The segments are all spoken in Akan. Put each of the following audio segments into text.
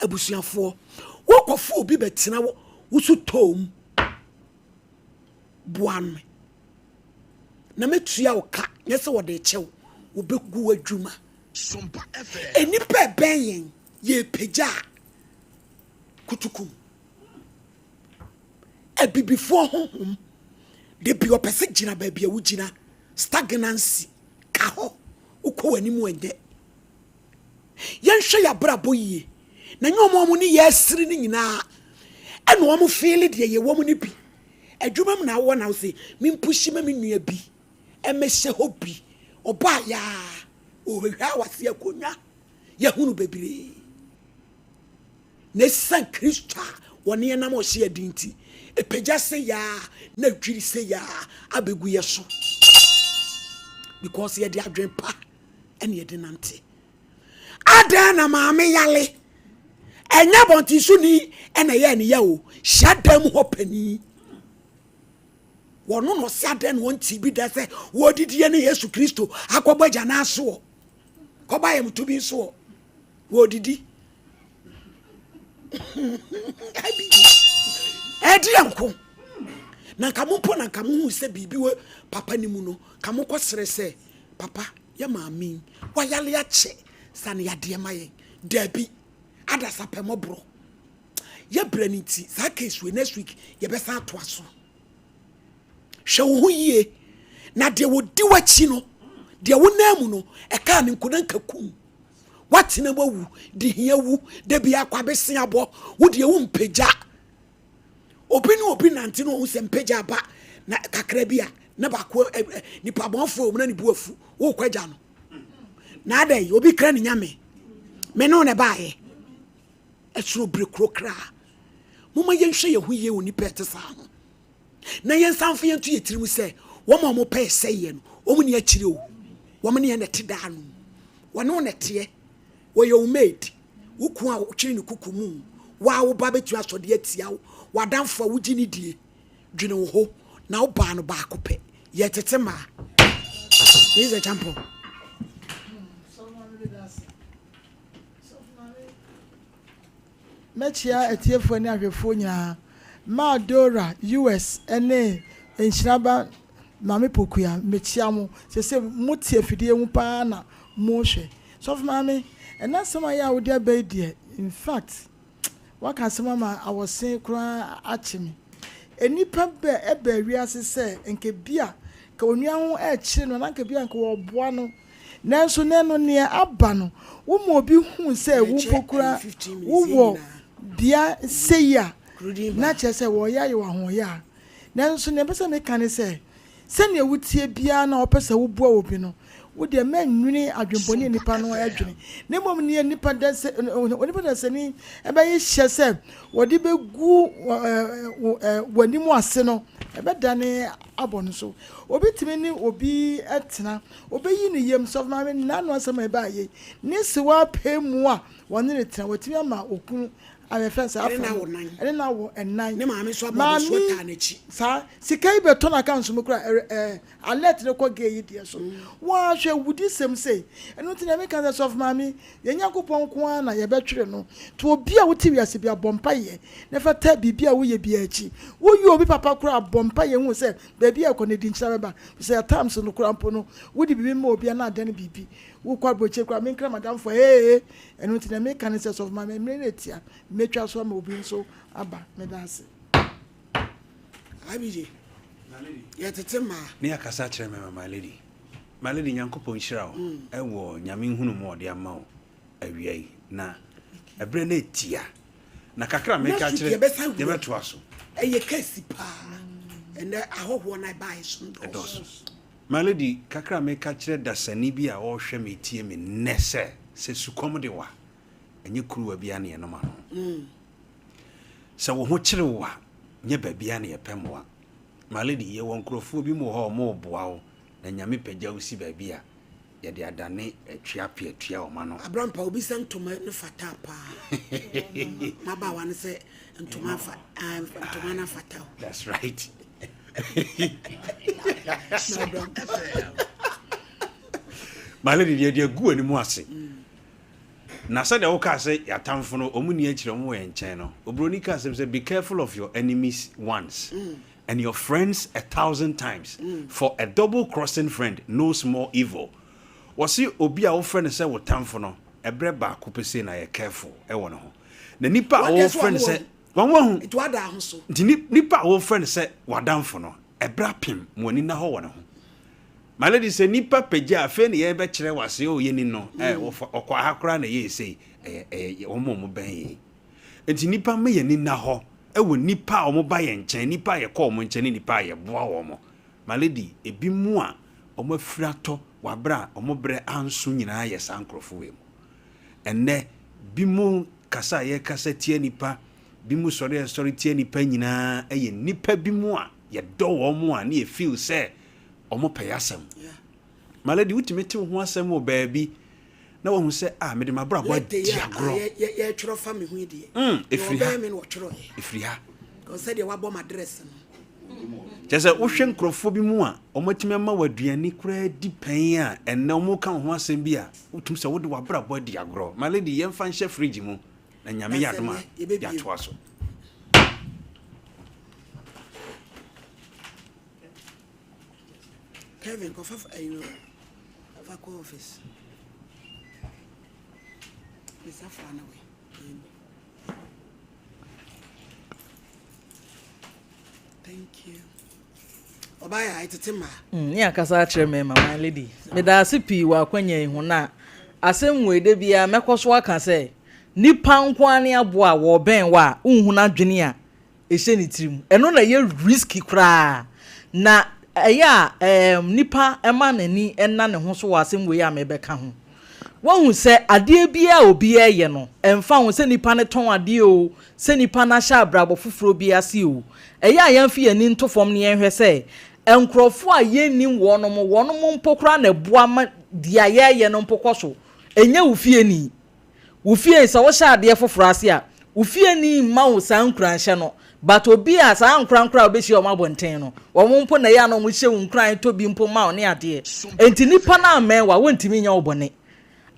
Abusuafoɔ, wokɔfo obi bɛtena wo wo so tɔɔ mu, boa me na mɛtua wo ka. Nyɛ sɛ wɔde kyɛw, wobɛgu w'adwuma. Nnipa ɛbɛn yɛn, yɛpagya a kutukum. Abibifoɔ honhom de bi ɔpɛ sɛ gyina baabi a wogyina, stagnancy ka hɔ, wokɔ w'anim ɛnyɛ. Yɛnhwɛ yɛ abrabɔ yie na nyɛ ɔmo a ɔmo ne yɛ asiri no nyinaa ɛna ɔmo feele deɛ yɛwɔ mu no bi. Adwuma mu na awɔ na wo sɛ mempuhyi ma me nua bi ɛmɛhyɛ hɔ bi, ɔbaa yaa ɔhwehwɛ awase akonnwa. Yɛhunu bebree na ɛsiane Kristo a wɔne yɛnam ɔhyɛ adi nti, ɛpagya sɛ yaa na dwiri sɛ yaa abɛgu yɛ so, because yɛde adwen pa ɛne yɛde nante. Adan na maame yale, ɛnyɛ abɔnten so ni ɛna ɛyɛ ne yɛ o. Hyia dan mu hɔ panin wɔno na ɔsi adan na wɔn ti bi da sɛ wɔdidi ne Yesu Kristo akɔbɔ agya n'asoɔ kɔba ayɛmutu bi nsoɔ wɔdidi ɛdi yɛ nko na nka mo mpo na nka mo hu sɛ biribi wɔ papa ne mu no, ka mo kɔ srɛ sɛ, "Papa, yɛ maame yi wayale akyɛ, sane yadeɛ ma yɛn." Daabi, adasa pɛ mɔborɔ yɛbrɛ no nti saa case wei, next week yɛbɛsan atoa so. Hwɛ wo ho yie na deɛ wɔdi w'akyi no, deɛ wonam mu no, ɛkaa ne nkona nkakum watena wawu de hia wu da bi akɔ abɛse abɔ wo deɛ wo mpagya. Obi ne obi nante no, ɔhu sɛ mpagya aba na kakra bi a na baako nipa bɔnfoɔ mu na ne bu afu, wokɔ agya no na ada yi obi kra ne nyame me ne wo na ɛbaayɛ ɛsoro bere kuro kraa. Momma yɛnhwɛ yɛn ho yie wɔ nipa ɛte saa ho na yɛnsan fa yɛnto yɛ tirim sɛ wɔn a wɔpɛ sɛyɛ no, wɔn ni akyire o, wɔn ne yɛn na ɛte daa no mu, wɔne wo na ɛteɛ, wɔyɛ wo maid, wo kun a wotwere ne kuku mu, waa wo ba bɛtumi asɔde atia wo, w'adamfo a wogye ne die. Dwene wo ho na wo baa no baako pɛ. Yɛtete maa this is a champion. Mɛkyia atiefoɔ ne ahwɛfoɔ nyinaa. Maa Dora US ne Nhyiraba Maame Pokua, mekyia mo sɛ mote afidie ho paa na mohwɛ. Sɔfo Maame, ɛna asɛm a yɛ a wode aba yi deɛ, in fact, waka asɛm ama awɔse koraa akye me. Nnipa bɛ ɛbɛ wiase sɛ nka bi a ka onua ho ɛkyerɛ no na nka bi a nka wɔboa no, nanso ne no neɛ aba no, woma obi hu sɛ wo mpo koraa wowɔ bea sei a na kyerɛ sɛ wɔyɛ ayɛ wɔ ahoɔyɛ a. Nanso nea ɛpɛ sɛ meka ne sɛ, sɛnea wotie biara na wɔpɛ sɛ woboa obi no, wodeɛ mɛnwene adwembɔne a nipa no adwene, na mmom nea nipa dasɛ onipa dasani ɛbɛyɛ hyɛ sɛ wɔde bɛgu w'anim ase no, ɛbɛdane abɔ no so. Obi tumi ne obi tena, obɛyi ne yam. Sɔfo Maame, n'ano asɛm a ɛbaa yei ne sewa apɛ mu a wɔne ne tena, wɔtumi ama okunu ayɛfɛ sɛ ɛne afa na wo nan. Ɛne na wɔ ɛnan. Ne maame nso abɔ Maame abɔsoɔ taa n'akyi. Saa sika yi bɛtɔ n'aka nso mu kora ɛrɛ alert ne kɔ gay yi deɛ so wɔahwɛ wudi sɛm sei. Ɛno nti na meka sɛ, sɔfo Maame, yɛn Nyankopɔn nko ara na yɛbɛtwerɛ no to. Obi a wote wiase bi abɔ mpayɛ na fa ta biribi a woyɛ bi akyi, woyɛ obi papa koraa, abɔ mpayɛ hu sɛ baabi a ɛkɔ no di nkyerɛ bɛba sɛ at times no koraa mpo no, wode biribi ma obi a na adane biribi. Wokɔ aburokyi koraa, menkra madamfo ee. Ɛno nti na meka ne sɛ, sɔfo Maame, mmerɛ no atia, mɛtwa so ama obi nso aba. Meda ase. Abigye, yɛtete maa. Ne akasa kyerɛ me ma my lady, my lady, Nyankopɔn nhyira wo ɛwɔ Nyame nhunu mu ɔde ama wo awia yi na ɛberɛ no ɛtia na kakra meka Next week kyerɛ yɛbɛsan wura. Yɛbɛtoa so. Ɛyɛ kɛsi paa, ɛnɛ ahɔhoɔ no ɛbaeɛ so ndɔɔso. Ɛdɔɔso. My lady, kakra meka kyerɛ dasani bi a ɔrehwɛ me tie me nnɛ sɛ sukɔm de wa, ɛnyɛ kuruwa bia ne yɛnom ano. Sɛ wo ho kyere wo a, nyɛ baabia ne yɛpɛ mmoa. My lady, yɛwɔ nkurɔfoɔ bi mu wɔ hɔ a ɔmo boa wo na Nyame pagya wo si baabi a yɛde adane atua peatua ɔma no. Abrampa, obi sɛ ntoma no fata paa. Mmabaawa no sɛ ntoma fa ah, ntoma no afata o. That's right. Na Abrampa. My lady, deɛ deɛ gu anim ase. Na sɛdeɛ wokaa sɛ yɛatamfo no, wɔn nni akyire, wɔn wɔ yɛn nkyɛn no, oburoni kaa asɛm sɛ, Be careful of your enemies once, and your friends a thousand times, for a double-crossing friend knows more evil. Wɔse obi a wofrɛ no sɛ wo tamfo no, ɛberɛ baako pɛ sei na yɛ careful wɔ ne ho. Na nipa a wofrɛ no sɛ wɔn wahu, nti nipa a wofrɛ no sɛ w'adamfo no, ɛberɛ apem mo ani nna hɔ wɔ ne ho. My lady, sɛ nipa pagya a, afei na yɛbɛkyerɛ wo ase, oh yɛni no, eh, wɔfa, ɔkɔ aha koraa na ɛyɛɛ sei, ɛyɛ, ɛyɛ wɔn a wɔbɛn yɛn. Nti nipa mma yɛn ani nna hɔ wɔ nipa a wɔba yɛn nkyɛn, nipa a yɛkɔ wɔn nkyɛn ne nipa a yɛboa wɔn. My lady, ebinom a wɔafiri atɔ wɔ aberɛ a wɔn berɛ anso nyinaa yɛ saa nkorɔfo wei mu. Ɛnnɛ, binom kasa a yɛkasa tia nipa, binom sɔre a yɛsɔre tia nipa nyinaa yɛ nipa binom a yɛdɔ wɔn a ne yɛ feel sɛ wɔn pɛ y'asɛm. My lady, wotumi te wo ho asɛm wɔ baabi na wahu sɛ ah mede m'abrabɔ adi agorɔ. Yɛtwerɛ fa me ho yi deɛ. Mm, ɛfiri ha. Ɔbɛn me na ɔtwerɛeɛ. Ɛfiri ha. Sɛdeɛ wabɔ m'address no. Kyerɛ sɛ wohwɛ nkurɔfoɔ bi mu a wɔatumi ama wo aduane koraa di pɛn a ɛnnɛ wɔreka wo ho asɛm bi a wotumi sɛ wode w'abrabɔ adi agorɔ. My lady, yɛmfa nhyɛ fridge mu na Nyame yɛ adom a yɛatoa so. Kevin kɔfa ayi no fa kɔ office. Mesa fa no wei. Thank you. Ɔbaa yɛ ayɛ maa. Mm, ne akasa akyerɛ mmarima, my lady. Meda ase pii wɔ akwanya yi ho na asɛm wei da biara mɛkɔ so aka sɛ nipa nko ara ne aboa a wɔbɛn wɔ a wonhu n'adwene a ɛhyɛ ne tirim. Ɛno na ɛyɛ risky koraa. Na ɛyɛ a ɛɛm nipa ma n'ani nna ne ho so wɔ asɛm wei a merebɛka ho. Woahu sɛ adeɛ biara a obi reyɛ no, ɛmfa ho sɛ nipa no tɔn adeɛ oo, sɛ nipa no ahyɛ abrabɔ foforɔ bi ase oo, ɛyɛ a yɛmfa yɛn ani nto fam na yɛnhwɛ sɛ nkurɔfoɔ a yɛnnim wɔnom, wɔnom mpo koraa na ɛboa ma deɛ yɛreyɛ no mpo kɔ so. Ɛnyɛ wo fieni. Wo fie, sɛ wohyɛ adeɛ foforɔ ase a, wo fieni mma wo saa nkuranhyɛ no, but obi a saa ankorankoro a wobɛhyia wɔn abɔnten no, wɔn mpo na ɛyɛ a na wɔhyɛ wo nkuran tɔ bi mpo ma wo ne adeɛ. Enti nipa no ammɛn wo a, wɔntumi nyɛ wo bɔne.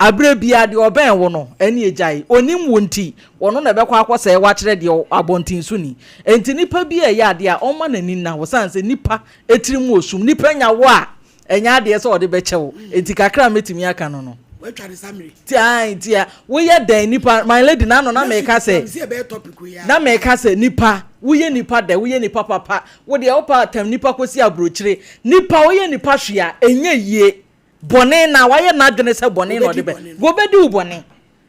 Aberɛ biara deɛ ɔbɛn wo no, ɛne gyae. Ɔnim wo nti, ɔno na ɛbɛkɔ akɔsɛe wo akyerɛ deɛ abɔnten so ni. Enti nipa bi reyɛ adeɛ a, ɔmma n'ani nna hɔ, sane sɛ nipa tirim wɔ sum. Nipa nya wo a, Ɛnyɛ adeɛ sɛ ɔde bɛkyɛ wo. Enti kakra a mɛtumi aka no no. Watwa ne samiri. Ti ae nti a woyɛ dɛn nipa my lady n'ano na meka sɛ na meka sɛ nipa woyɛ nipa dɛ woyɛ nipa papa wo deɛ wopɛ atam nipa kɔsi aburokyire nipa woyɛ nipa hwee a ɛnyɛ yie bɔne na wayɛ n'adwene sɛ bɔne na ɔde bɛ wɔbɛdi wo bɔne.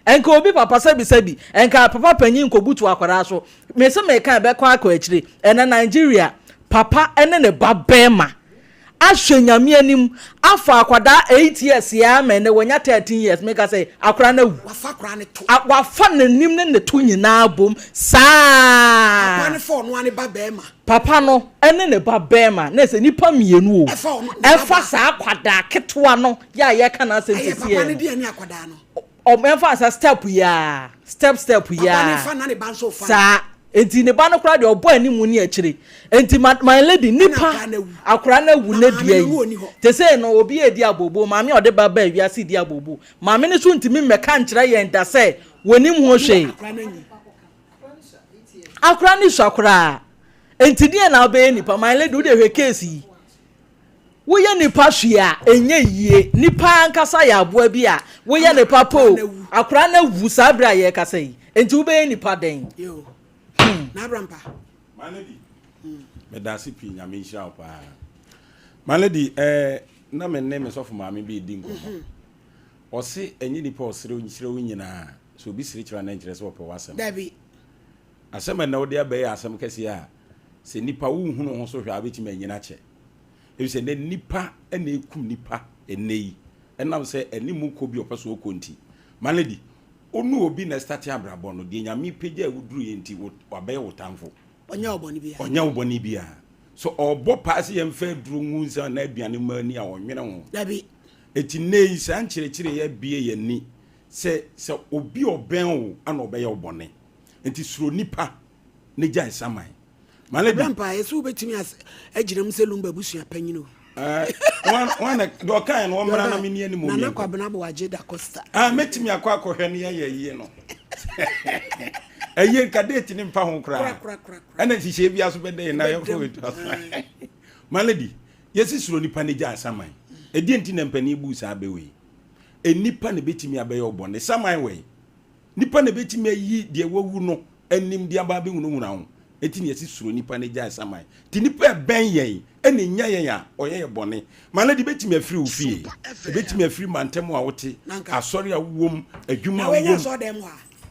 Nka obi papa sɛbi sɛbi nka papa panyin nkɔbutu akwadaa so mese meka ɛbɛkɔ akɔ akyire ɛnɛ Nigeria papa ɛne ne ba bɛɛma ahwɛ nyame anim afa akwadaa 8 years yaa ma ɛnɛ wanya 13 years meka sɛ akwadaa no awu wafa akwadaa no to wafa n'anim ne ne to nyinaa bom saa papa no fa ɔno ne ba bɛɛma papa no ɛne ne ba bɛɛma na ɛsɛ nipa mmienu o ɛfa saa akwadaa ketewa no yɛ a yɛka n'asɛm sɛsi yɛ papa no deɛ ne akwadaa no Ɔmo ɛnfa nsa step yi aa step step yi aa. Papa ne fa na ne ba nso fa. Saa nti ne ba no koraa deɛ ɔbɔ anim ne akyire nti ma my lady nipa akora no awu ne dua yi te sɛ no obi edi abooboo maame a ɔde ba baa wiase di abooboo maame no so ntumi mmɛka nkyerɛ yɛn da sɛ wɔnim ho hwee akora no sua koraa nti deɛ na wobɛyɛ nipa my lady wode hwɛ case yi Woyɛ nipa hwee a, ɛnyɛ yie. Nipa ankasa yɛ aboa bi a, woyɛ no papa o, akwadaa no awu saa berɛ a yɛrekasa yi. Enti wobɛyɛ nipa dɛn? Hmm. My lady, meda ase pii, Nyame nhyira wo paa. My lady, eh, na me ne me sɔfo maame bi redi nkɔmmɔ. Ɔse ɛnyɛ nipa ɔsere nkyerɛ wo nyinaa, sɛ obi sere kyerɛ wo a na ɛnkyerɛ sɛ ɔpɛ w'asɛm. Dabi. Asɛm a ɛnnɛ wode aba yi yɛ asɛm kɛseɛ a sɛ nnipa wonhunu wo ho so hwɛ a wobɛtumi anyini akyɛ. Ɛfiri sɛ nnɛ nnipa na ɛkum nnipa ɛnnɛ yi ɛnam sɛ anim kɔ bi a ɔpɛ sɛ ɔkɔ nti. My lady, wo ne obi na ɛstate abrabɔ no, deɛ Nyame pagyaa wo duruiɛ nti wabɛyɛ wo tamfo. Ɔnyɛ wo bɔne biara. Ɔnyɛ wo bɔne biara. So ɔrebɔ paa sɛ yɛmfa aduro ngu nsa anaa aduane mma ani a ɔnwene ho. Dabi. Enti nnɛ yi saa nkyerɛkyerɛ yi abue yɛn ani sɛ sɛ obi a ɔbɛn wo na ɔbɛyɛ wo bɔne. Enti suro nnipa na gyae saman. Malady. Aberampa, ɛsɛ wobɛtumi agyina mu sɛ Lumba abusua panyin o. Wọn na deɛ ɔkaeɛ no ɔmmra na menni anim Nana mmiɛnkɔ. Kwabena Boagye da Costa. Ah, mɛtumi akɔ akɔhwɛ no yɛyɛ yie no. Ɛyɛ nka date ne mfa ho koraa. Ɛna nhyehyɛeɛ bi aso bɛdɛ yɛn na yɛmfa wei to aso. My lady, yɛsi suro nipa ne gya asaman. Ɛdeɛ nti na mpanin buu saa bɛ wei. Nnipa na ɛbɛtumi abɛyɛ ɔbɔne. Saman wei. Nipa na ɛbɛtumi ayi deɛ wawu no anim de aba abɛhunahuna wo. Enti na yɛse suro nipa na gyae saman. Nti nipa a ɛbɛn yɛn na ɛnya yɛn a, ɔyɛ yɛn bɔne. Ma no de bɛtumi afiri wo fie, ɛbɛtumi afiri mantam a wote, asɔre a wowɔ mu, adwuma a wowɔ mu.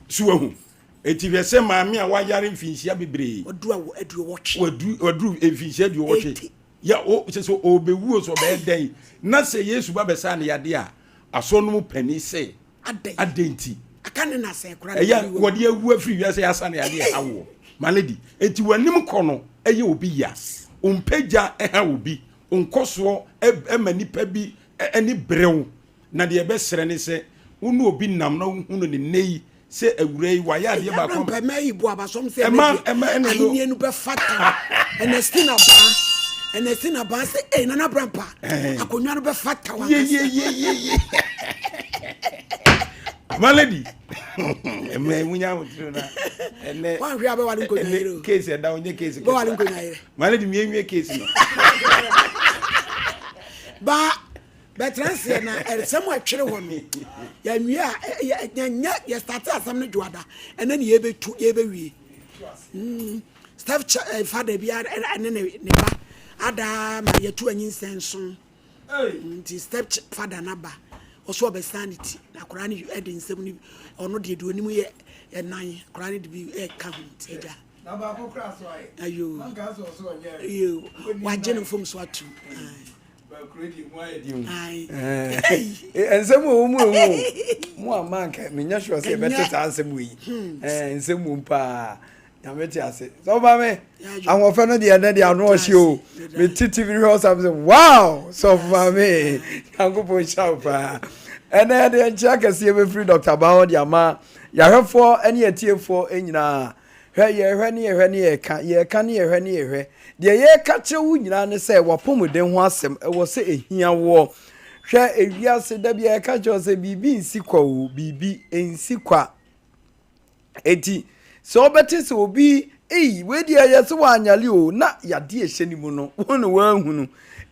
So wahu? Enti hwɛ sɛ maame a wayare mfinhyia bebree, waduru mfinhyia aduowɔtwe, yɛ o sɛ sɛ ɔbɛwu o sɛ ɔbɛyɛ dɛn, na sɛ Yesu ba bɛsaa no yadeɛ a, asɔre no mu panin se, Adɛn nti? Ɛyɛ wɔde awu afiri wiase yɛasa ne adeɛ ɛha woɔ my lady. Enti w'anim kɔ no ɛyɛ obi ya, mpagya ɛha obi, nkɔsoɔ ɛma nipa bi ani berew. Na deɛ ɛbɛsrɛ ne sɛ wo ne obi nam na wohu no ne nnɛ yi sɛ awura yi wayɛ adeɛ baako ama ɛma yi bu abasɔm sɛ ɛma ɛma ɛna ahenni no bɛfata Ernestina Baa Ernestina Baa sɛ ee Nana Brampa akonnwa no bɛfata wa yeyeyeyeye my lady ɛmɛ mu nya ahotiri na ɛnɛ wanhwɛ a bɛwale nkonnwa yere o case ɛda ɔnyɛ case kɛse bɛwale nkonnwa yere my lady mi enwie case no baa bɛtena aseɛ na ɛsɛm a ɛtwere hɔ no yɛnwie a yɛnyɛ yɛstate asɛm no dwoada ɛnɛ ne yɛbɛtu yɛbɛwie mm. Steph eh, father bi ne ne ba adaa ma yɛtu anyinsɛn so nti step father no aba ɔso ɔbɛsan ne ti na akwadaa no de nsɛm no ɔno deɛ deɛ onim yɛ ɛnan akwadaa no de bi ɛka ho nti agya ayo ayo wagye ne mfom so atum. Nsɛm wɔ mu ehu o mu ama nka menya sure sɛ yɛbɛte saa nsɛm wɔ yi hmm. Nsɛm wɔ mu paa. Nyame te ase sɛ woba me ahoɔfɛ no deɛ ɛnɛ deɛ ano ɔhye o. Mete TV no hwɛ ɔsam sɛ wow, sɔfo maame, Nyankopɔn nhyira wo paa. Ɛnɛ yɛde nkyea kɛseɛ bɛfiri Dr. Bawo de ama yɛahwɛfoɔ ne atiefoɔ nyinaa. Hwɛ, yɛhwɛ ne yɛhwɛ ne yɛka, yɛka ne yɛhwɛ ne yɛhwɛ. Deɛ yɛreka kyerɛ wo nyinaa ne sɛ w'apɔmuden ho asɛm ɛwɔ sɛ ɛhia woɔ. Hwɛ, ewiase da bi a yɛka kyerɛ wo sɛ biribi nsi kwa o, biribi nsi kwa. Enti sɛ wobɛte sɛ obi, ei, wei deɛ ɛyɛ sɛ wanyare o, na yadeɛ ɛhyɛ ne mu no, wo na woahunu.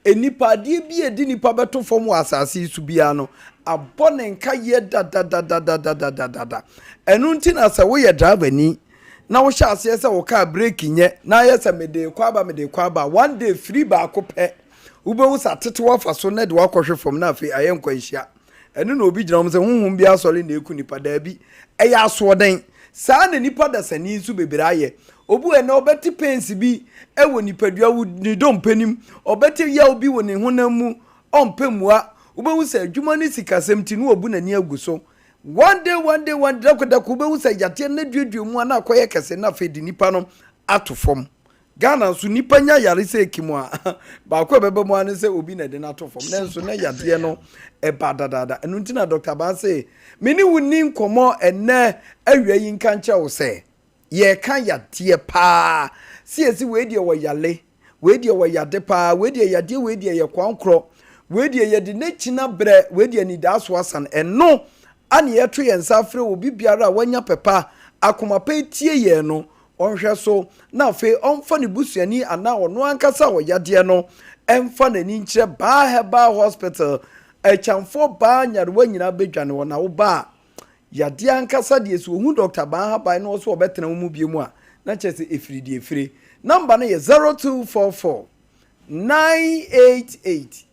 Nnipa, adeɛ bi a ɛde nipa bɛto fam wɔ asase yi so biara no, abɔ ne nkaeɛ dadadadadadadada. Ɛno nti na sɛ woyɛ driverni na wohyɛ aseɛ sɛ wo kaa breki nyɛ na ayɛ sɛ mede rekɔ aba mede rekɔ aba, one day firi baako pɛ, wobɛhu sɛ atete wo afa so na de wo akɔhwe fam na afei ayɛ nkwanhyia. Ɛno na obi gyina hɔ sɛ honhom bi asɔre na eku nipa. Daabi, ɛyɛ asoɔden. Saa na nipa dasani nso bebree ayɛ. Obi wɔ ɛnɛ ɔbɛte pains bi wɔ nipadua wo ne dompe nim, ɔbɛte yaw bi wɔ ne honam mu, ɔmpɛ mua. Wobɛhu sɛ adwuma ne sikasɛm nti na wabu n'ani agu so. One day, one day, one day, dako dako wobɛhu sɛ yadeɛ no aduadua mu a na akɔyɛ kɛse na afei de nipa no ato fam. Ghana nso nnipa nya yare sɛ ekim a, baako a ɛbɛba mu ara ne sɛ obi na ɛde no ato fam. Nanso na yadeɛ no ɛba dadaada. Ɛno nti na Dr. Abaa se, me ne wo nni nkɔmmɔ ɛnnɛ awia yi nka nkyerɛ wo sɛ, yɛreka yadeɛ paa. Se yɛsi wei deɛ wɔyale, wei deɛ wɔyade paa, wei deɛ yadeɛ wei deɛ yɛ kwankorɔ, wei deɛ yɛde n'akyina brɛ, wei deɛ anidaaso asan. Ɛno ane yɛto yɛn nsa afrɛ obi biara a wanya pɛpa, akoma pa etie yɛn no, ɔnhwɛ so na afei ɔmfa ne busuani anaa ɔno ankasa a ɔyadeɛ no mfa n'ani nkyerɛ Baa Herbal Hospital. Akyamfoɔ baa nyarewa nyinaa bɛdwane hɔ na woba a, yadeɛ ankasa deɛ sɛ ɔhu Dɔkta Baa Haban na ɔsɛ ɔbɛtena wo mu bio mu a, na kyerɛ sɛ ɛfiri deɛ ɛfire. Namba no yɛ 0244 988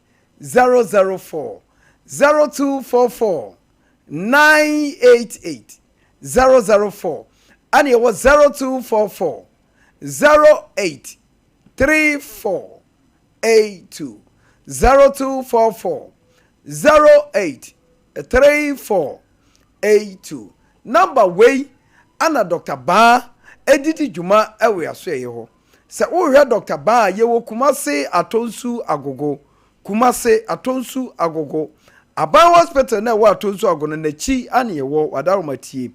004, 0244 988 004 ɛna yɛwɔ 0244 08 34 82, 0244 08 34 82. Number wei ana Dr. Baa ɛdidi dwuma ɛwɔ asoɛeɛ hɔ. Sɛ wohwɛ Dr. Baa yɛwɔ Kumase Atonsu Agogo, Kumase, Atonsu, Agogo. Aban Hospital no a ɛwɔ Atonsu Agogo no, n'akyi ana yɛwɔ, Wadaroma tie.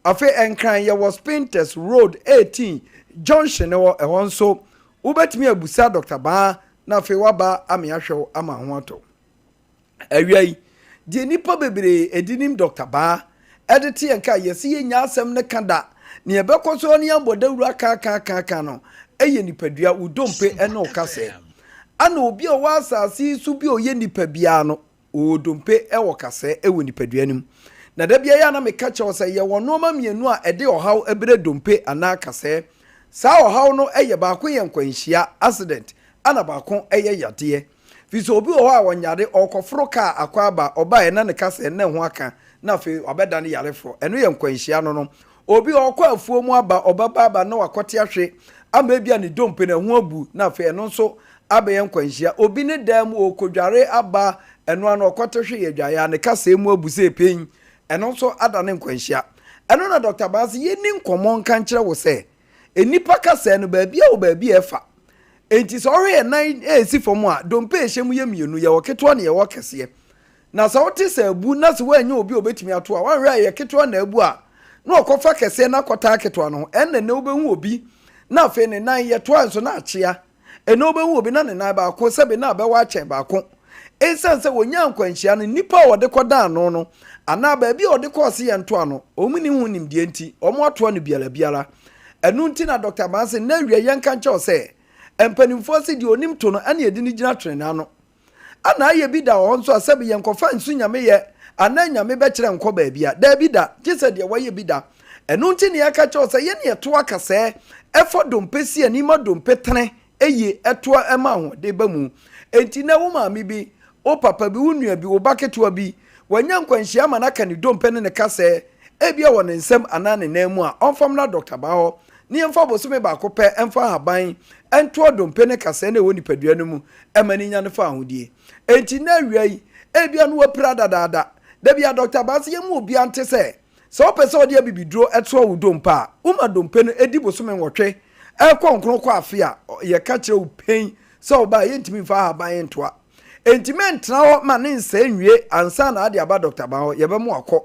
Afei Nkran yɛwɔ Spintex Road 18 junction no hɔ, ɛhɔ nso wobɛtumi abusa Dɔkta Baa. na afei woaba ama yɛahwɛ wo ama ho atɔ wo. Awia yi, deɛ nnipa bebree ɛdi nim Dɔkta Baa ɛde te yɛn ka a yɛse yɛnnya asɛm no ka da, nea ɛbɛkɔ so ne yɛabɔ dawuro aka aka aka aka no yɛ nipadua, wo dompe ne wo kasɛɛ. Ana obi a ɔwɔ asase yi so bi a ɔyɛ nipa biara no, ɔwɔ dompe wɔ kasɛɛ wɔ nipadua no mu. Na da biara yɛ a na meka kyerɛ wo sɛ yɛwɔ nnoɔma mmienu a ɛde ɔhaw brɛ dompe anaa kasɛɛ. Saa ɔhaw no yɛ baako yɛ nkwanhyia, accident, ɛna baako yɛ yadeɛ. Firi sɛ obi wɔ hɔ a ɔnyare, ɔrekɔforo kaa akɔ aba, ɔbaeɛ na ne kasɛɛ na ɛho aka, na afei wabɛdane yarefoɔ. Ɛno yɛ nkwanhyia no no. Obi ɔrekɔ afuo mu aba, ɔbɛba aba na wakɔte ahwe ama ebia ne dompe no ɛho abu, na afei ɛno nso abɛyɛ nkwanhyia. Obi ne dan mu ɔrekɔdware aba, ɛno ara no ɔkɔte hwe yɛ dwaeɛ a, ne kasɛɛ mu abu sɛ pɛn, ɛno nso adane nkwanhyia. Ɛno na Dɔkta Baa se yɛnni nkɔmmɔ nka nkyerɛ wo sɛ, nnipa kasɛɛ no baabi a wɔ baabi a ɛfa. Enti sɛ wohwɛ yɛn nan a ɛsi fam a, dompe a ɛhyɛ mu yɛ mmienu, yɛwɔ ketewa na yɛwɔ kɛseɛ. Na sɛ wote sɛ abu na sɛ woannya obi a obetumi ato a, woanhwɛ a ɛyɛ ketewa na abu a, na ɔkɔfa kɛseɛ na akɔtaa ketewa no ho. Ɛnna nnɛ wobɛhu obi na afei ne nan yɛtoa nso na akyea. Ɛnnɛ wobɛhu obi na ne nan baako sɛbe na abɛwɔ akyɛn baako. Esiane sɛ wɔnyaa nkwanhyia no, nnipa a wɔde kɔdaa ano no anaa baabi a wɔde kɔɔ se yɛntoa no, wɔn nni ho nimdeɛ nti, wɔatoa no biara biara. Ɛno nti na Dɔkta Baa se, Nnɛ awia yɛnka nkyerɛ wo sɛ, mpanimfoɔ se deɛ onim to no ɛna yɛde no gyina trenee ano. Ana ayɛ bi da wɔ hɔ nso a sɛbe yɛnkɔfa nsu nyame yɛ anaa nyame bɛkyerɛ nkɔ baabia? Daabi da, gye sɛ deɛ wayɛ bi da. Ɛno nti na yɛka kyerɛ wo sɛ yɛne ɛtoa kasɛɛ ɛfa dompe si ani ma dompe tene yie ɛtoa ɛma ahoɔden ba mu. Enti nɛ wo maame bi, wo papa bi, wo nua bi, wo ba ketewa bi, wanya nkwanhyia ama no aka ne dompe ne ne kasɛɛ ebia wɔ ne nsam anaa ne nan mu a, ɔmfa mmra dɔkta baa hɔ na yɛmfa bosome baako pɛ mfa ahaban ntoa dompe ne kasɛɛ no a ɛwɔ nipadua no mu ma no nya ne fawohodie. Enti nnɛ awia yi, ebia na wapira dadaada. Da bi a Dɔkta Baa se yɛmma obiara nte sɛ, sɛ wopɛ sɛ wode abibiduro toa wo dompe a, woma dompe no di bosome nwɔtwe rekɔ nkron kɔ afe a, yɛka kyerɛ wo pɛn sɛ wo ba a, yɛntumi mfa ahaban ntoa. Enti mɛntena hɔ ma ne nsɛe nwie ansa na ade aba Dɔkta Baa hɔ, yɛbɛma wakɔ.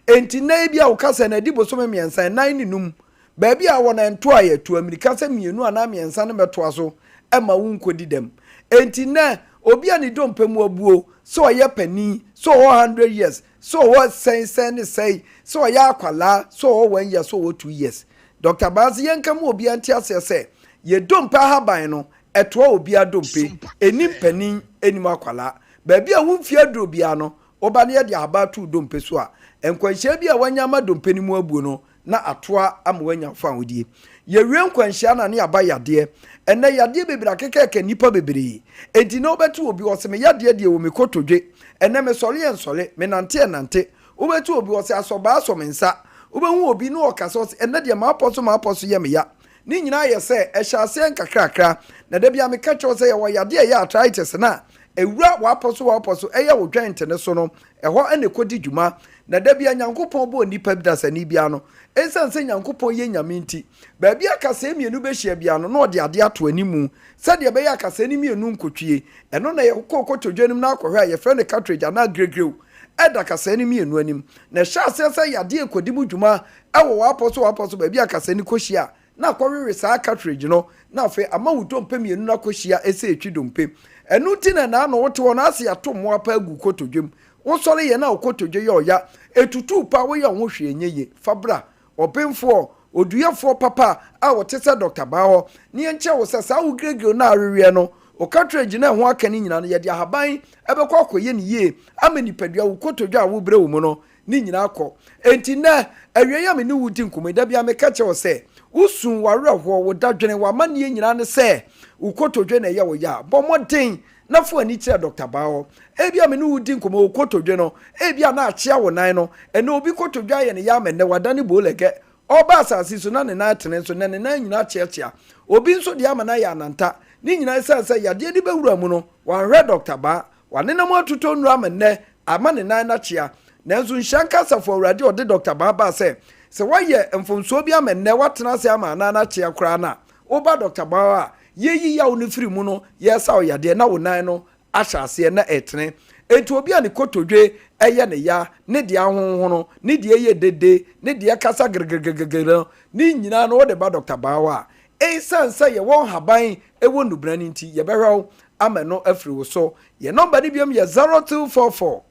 Enti nnɛ ebia wo kasɛɛ no adi bosome mmiɛnsa, nnan ne num, Baabi a wɔn ntoaeɛ tu ammirika sɛ mmienu anaa mmiɛnsa no mmɛtoa so mma wonkɔdi dɛm. Enti nnɛ, obi a ne dompe mu abuo, sɛ ɔyɛ panin, sɛ ɔwɔ hundred years, sɛ ɔwɔ sɛn sɛn ne sɛn, sɛ ɔyɛ akwadaa, sɛ ɔwɔ one year, sɛ ɔwɔ two years. Dɔkta Baase, yɛnka ma obiara nte aseɛ sɛ, yɛn dompe ahaban no, ɛtoa obiara dompe. Ɛnnim panin, ɛnnim akwadaa. Baabi a wo mfeɛ aduro biara no, woba na yɛde ahaban to wo dompe so a, nkwanhyia bi a woanya ama dompe no mu abuo no, na atoa ama woanya wo fawohodie. Yɛwie nkwanhyia no a ne yɛaba yadeɛ. Ɛnnɛ yadeɛ bebree akekɛkɛ nnipa bebree. Enti nnɛ wobɛte obi ɔse me yadeɛ deɛ ɛwɔ me kotodwe. Ɛnnɛ mesɔre yɛ nsɔre, menante yɛ nante. Wobɛte obi ɔse asɔbaa asɔ me nsa. Wobɛhu obi ne ɔkasa ɔse ɛnnɛ deɛ m'apɔ so m'apɔ so yɛ me ya. Ne nyinaa yɛ sɛ ɛhyɛ aseɛ nkakrakra. Na da biara meka kyerɛ wo sɛ yɛwɔ yadeɛ a ɛyɛ arthritis no a ɛwura w'apɔ so w'apɔ so ɛyɛ wo joint no so no, ɛhɔ na ɛkɔdi dwuma. Na da bi a Nyankopɔn bɔɔ nnipa dasani biara no, esiane sɛ Nyankopɔn yɛ Nyame nti, baabi a kasɛɛ mmienu bɛhyia biara no, na ɔde adeɛ ato animu, sɛdeɛ ɛbɛyɛ a kasɛɛ no mmienu nkɔtwie. Ɛno na yɛkɔ kotodwe no mu na akɔhwɛ a yɛfrɛ no cartridge anaa gregreu, ɛda kasɛɛ no mmienu anim. Na ɛhyɛ aseɛ sɛ yadeɛ rekɔdi mu dwuma wɔ w'apɔ so w'apɔ so baabi a kasɛɛ no kɔhyia a, na akɔwewe saa cartridge no, na afei ama wo dompe mmienu no akɔhyia sɛ ɛtwi dompe. Ɛno nti na ɛnaa no wote hɔ no ase ato mmoa paa gu kotodwe mu. Wosɔre yɛ na wo kotodwe yɛ ɔya, ɛtutu paa woyɛ wo ho hwee nyɛ yie. Fa bra ɔbenfoɔ, oduyɛfoɔ papa a ɔte sɛ Dɔkta Baa hɔ na yɛnkyerɛ wo sɛ saa wo giregire no a aweweɛ no, wo cartridge no a ɛho aka no nyinaa no yɛde ahaban bɛkɔ akɔyɛ no yie ama nipadua, wo kotodwe a wobrɛ wɔ mu no, ne nyinaa kɔ. Enti nnɛ, awiei a me ne wo redi nkɔmmɔ yi, da biara meka kyerɛ wo sɛ, wo su, w'awerɛhoɔ, wo dadwene, w'amanneɛ nyinaa ne sɛ wo kotodwe na ɛyɛ wo ya. Bɔ mmɔden na fa w'ani kyerɛ Dɔkta Baɔ. Ebia me ne wo redi nkɔmmɔ, wo kotodwe no, ebia na akyea wo nan no. Ɛnnɛ obi kotodwe ayɛ no ya ama nnɛ wadane boolɛgɛ. Ɔreba asase so na ne nan atene nso, nnɛ ne nan nyinaa akyeakyea. Obi nso deɛ ama no ayɛ ananta. Ne nyinaa esiane sɛ yadeɛ no bɛwura mu no, wanhwɛ Dɔkta Baa. Wanenam atotɔ nnuru ama nnɛ ama ne nan no akyea. Nanso nhyira nka Asafo Awurade a ɔde Dɔkta Baa baa sɛ, sɛ woayɛ mfomsoɔ bi ama nnɛ woatena ase ama anan no akyea koraa no a, woba Dɔkta Baa hɔ a, yɛyi yaw no firi mu no, yɛresa wo yadeɛ na wo nan no ahyɛ aseɛ na ɛretene. Enti obi a ne kotodwe yɛ ne ya, ne deɛ ahonhono, ne deɛ ɛyɛ dede, ne deɛ ɛkasa geregeregere no, ne nyinaa no wode ba Dɔkta Baa hɔ a, esiane sɛ yɛwɔ nhaban wɔ nnubena no nti, yɛbɛhwɛ wo. ama ɛno afiri wo so. Yɛn nɔmba no biom yɛ 0244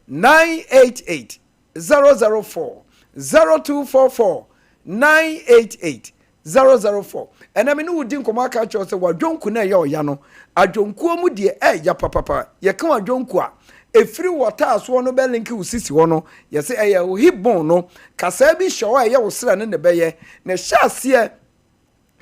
988 004, 0244 988 004. Ɛnɛ me ne wo di nkɔmmɔ aka akyerɛ wo sɛ w'adwonku no ɛyɛ ɔya no, adwonkuo mu deɛ ɛɛya papapa. Yɛka w'adwonku a, ɛfiri w'ataasoɔ no bɛlinke wo sisi hɔ no, yɛse ɛyɛ wo hip bone no, kasaa bi hyɛ hɔ a ɛyɛ wo serɛ no na ɛbɛyɛ, na ɛhyɛ aseɛ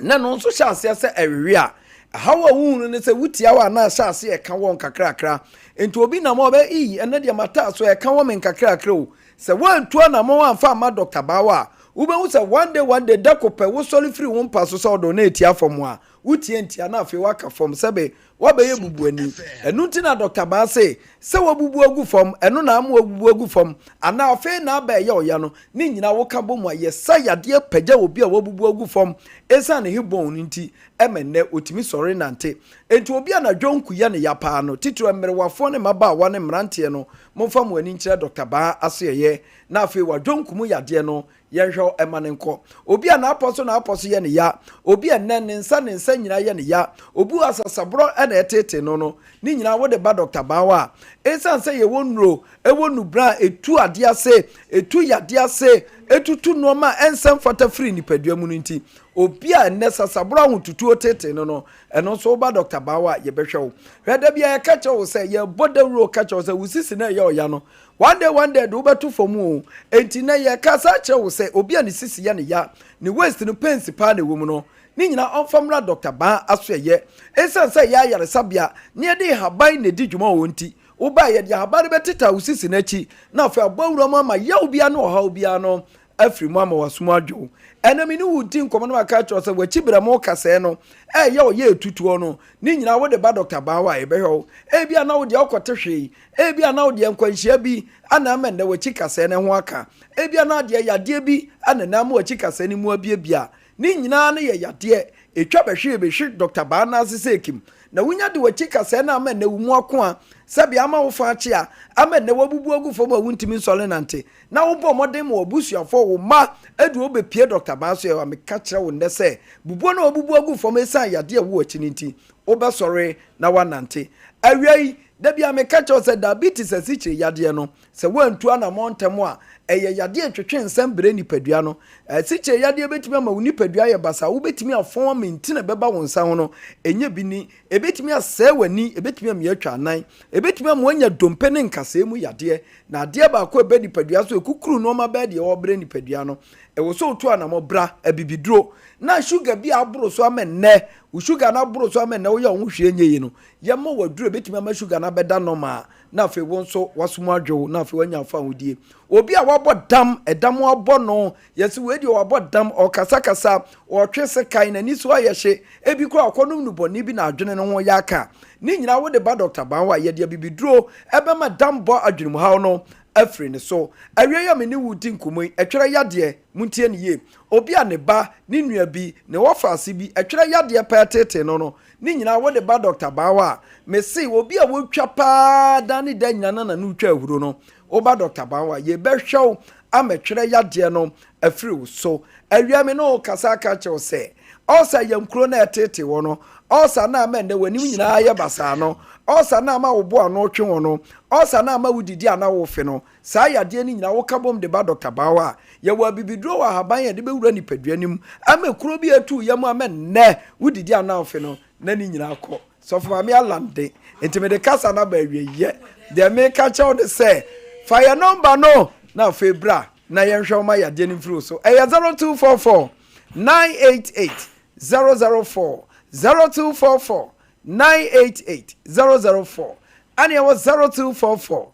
na ɛno nso hyɛ aseɛ sɛ ɛwewe a, ɛhaw a wohunu ne sɛ wotia hɔ a na ahyɛ aseɛ ɛka wɔn nkakrakra. Nti obi nam hɔ ɔbɛ ii ɛnɛ deɛ mataa so ɛka wɔ me nkakrakra o. Sɛ woantu anamɔn amfa amma Dɔkta Baawa a, wobɛhu sɛ one day one day da ko pɛ wosɔre firi wo mpa so sɛ wode wo nan retia fam a, wotia ntia na afei woaka fam sɛbe Woabɛyɛ bubuani. Ɛno nti na Dɔkta Baa se, sɛ woabubu agu fam, ɛno na ama woabubu agu fam, anaa afei na aba ɛyɛ ɔya no, ne nyinaa woka bɔ mu a, yɛsa yadeɛ pagya obi a wabubu agu fam ɛsiane ne hip bone no nti ma nnɛ ɔtumi sɔre nante. Enti obi a n'adwonku yɛ no ya paa no, titiriw mmerewafoɔ ne mmabaawa ne mmeranteɛ no, momfa mo ani nkyerɛ Dɔkta Baa asoɛeɛ na afei w'adwonku mu yadeɛ no Yɛnhwɛ wo, ɛma no nkɔ. Obi a n'apɔ so n'apɔ so yɛ no ya, obi a nnɛ ne nsa ne nsa nyinaa yɛ no ya, obi wɔ asasaborɔ na ɛteetee no no, ne nyinaa wode ba Dɔkta Baawa a, esiane sɛ yɛwɔ nnuro, ɛwɔ nnubran a ɛtu adeɛ ase, ɛtu yadeɛ ase, ɛtutu nnoɔma a ɛnsɛ mfata firi nipadua mu no nti, obi a nnɛ sasaborɔ ahotutuo teetee no no, ɛno nso woba Dɔkta Baawa a, yɛbɛhwɛ wo. Hwɛ, da biara yɛka kyerɛ wo sɛ, yɛbɔ dawuro ka kyerɛ wo sɛ, wo sisi no a ɛyɛ ɔya no, One day one day de wobɛto fam o. Enti nnɛ yɛkasa akyerɛ wo sɛ obi a ne sisi yɛ no ya, ne waist no pains paa na ɛwɔ mu no, ne nyinaa ɔmfa mmra Doctor Baa asoɛyɛ. Esiane sɛ ɛyɛ ayaresabea na yɛde nhaban na ɛdi dwuma wɔ hɔ nti, woba a yɛde ahaban no bɛtetaw wo sisi no akyi na afei abɔ awura mu ama yaw biara ne ɔhaw biara no afiri mu ama w'asom adwo wo. Ɛnnɛ me ne wo redi nkɔmmɔ na maka akyerɛ wo sɛ w'akyi berɛmo kasɛɛ no ɛreyɛ wo yɛ atutuo no, ne nyinaa wode ba Dɔkta Baa hɔ a yɛbɛhwɛ wo. Ebia na wo deɛ wokɔte hwee, ebia na wo deɛ nkwanhyia bi na ama nnɛ w'akyi kasɛɛ no ho aka, ebia na adeɛ yadeɛ bi na nnɛ ama w'akyi kasɛɛ no mu abiabia. Ne nyinaa no yɛ yadeɛ, ɛtwa bɛhwe ɛbɛhwe Dɔkta Baa nan ase sɛ ekim. Na wonya de w'akyi kasɛɛ no ama nnɛ wo mu akoa, sɛbea ama wo fa akyea, ama nnɛ woabubu agu fam a wontumi nsɔre nante. na wobɔ mmɔden ma w'abusuafoɔ, wo mma, de wo bɛpue dɔkta ban so a, meka kyerɛ wo nnɛ sɛ, bubuo no a woabubu agu fam ɛsiane yadeɛ a ɛwɔ w'akyi no nti, wobɛsɔre na woanante. Awia yi, da biara meka kyerɛ wo sɛ diabetes asikyire yadeɛ no, sɛ woantu anammɔn ntɛm a, ɛyɛ yadeɛ a ɛtwetwe nsɛm brɛ nipadua no. Asikyire yadeɛ bɛtumi ama wo nipadua ayɛ basaa, wobɛtumi afɔn ama ntini a ɛbɛba wo nsa ho no, ɛnyɛ bi ni. Ɛbɛtumi asɛe w'ani, ɛbɛtumi amia atwa anan, ɛbɛtumi ama woanya dompe ne nkasɛɛ mu yadeɛ. Na adeɛ baako a ɛbɛ nipadua so ɛkukuru nnoɔma bɛyɛ deɛ ɔrebrɛ nipadua no, ɛwɔ sɛ ɔtu anamɔ bra abibiduro. Na sugar bi a aboro so ama nnɛ, wo sugar no aboro so ama nnɛ woyɛ wo ho hwee nyɛ yie no, yɛma wo aduro a ɛbɛtumi ama sugar no abɛda normal na afei wo nso w'aso mu adwo wo na afei woanya afahodie. Obi a wabɔ dam, ɛdam abɔ no, yɛse wei deɛ wabɔ dam, ɔkasakasa, ɔtwe sekan, n'ani so ayɛ hye, ebi koraa ɔkɔnom nnubɔne bi na adwene no ho yɛ aka. Ne nyinaa wode ba Dɔkta Ban hɔ a, yɛde abibiduro bɛma dambɔ adwenemuhaw no afiri ne so. Awiei a me ne wo redi nkɔmmɔ yi, ɛtwerɛ yadeɛ, montie no yie, obi a ne ba, ne nua bi, ne wɔfaase bi, ɛtwerɛ yadeɛ paa teetee no no, ne nyinaa wode ba Dɔkta Ban hɔ a, mese obi a wɔtwa paa da ne da nyinaa na n'ano retwa ahuro no, woba Dɔkta Ban hɔ a, yɛbɛhwɛ wo ama ɛtwerɛ yadeɛ no afiri wo so. Awia me ne wo kasa aka akyerɛ wo sɛ, ulcer yɛ nkuro no a ɛteetee wɔ no, ulcer no a ama ɛnnɛ w'anim nyinaa ayɛ basaa no, ulcer no a ama wo bo ano retwe wo no, ulcer no a ama wodidi a na worefe no, saa yadeɛ no nyinaa woka bom de ba Dɔkta Baa hɔ a, yɛwɔ abibiduro wɔ ahaban a yɛde bɛwura nipadua no mu ama kuro bi a ɛtu wo yam ama ɛnnɛ wodidi a na wofe no na ne nyinaa kɔ. Sɔfo Maame Allan de, nti mede kasa no aba awieeɛ. Deɛ meka kyerɛ wo ne sɛ, fa yɛn nɔmba no na afei bra na yɛnhwɛ wo ma yadeɛ no mfiri wo so. Ɛyɛ 0244 988 004, 0244 988 004, ɛne ɛwɔ 0244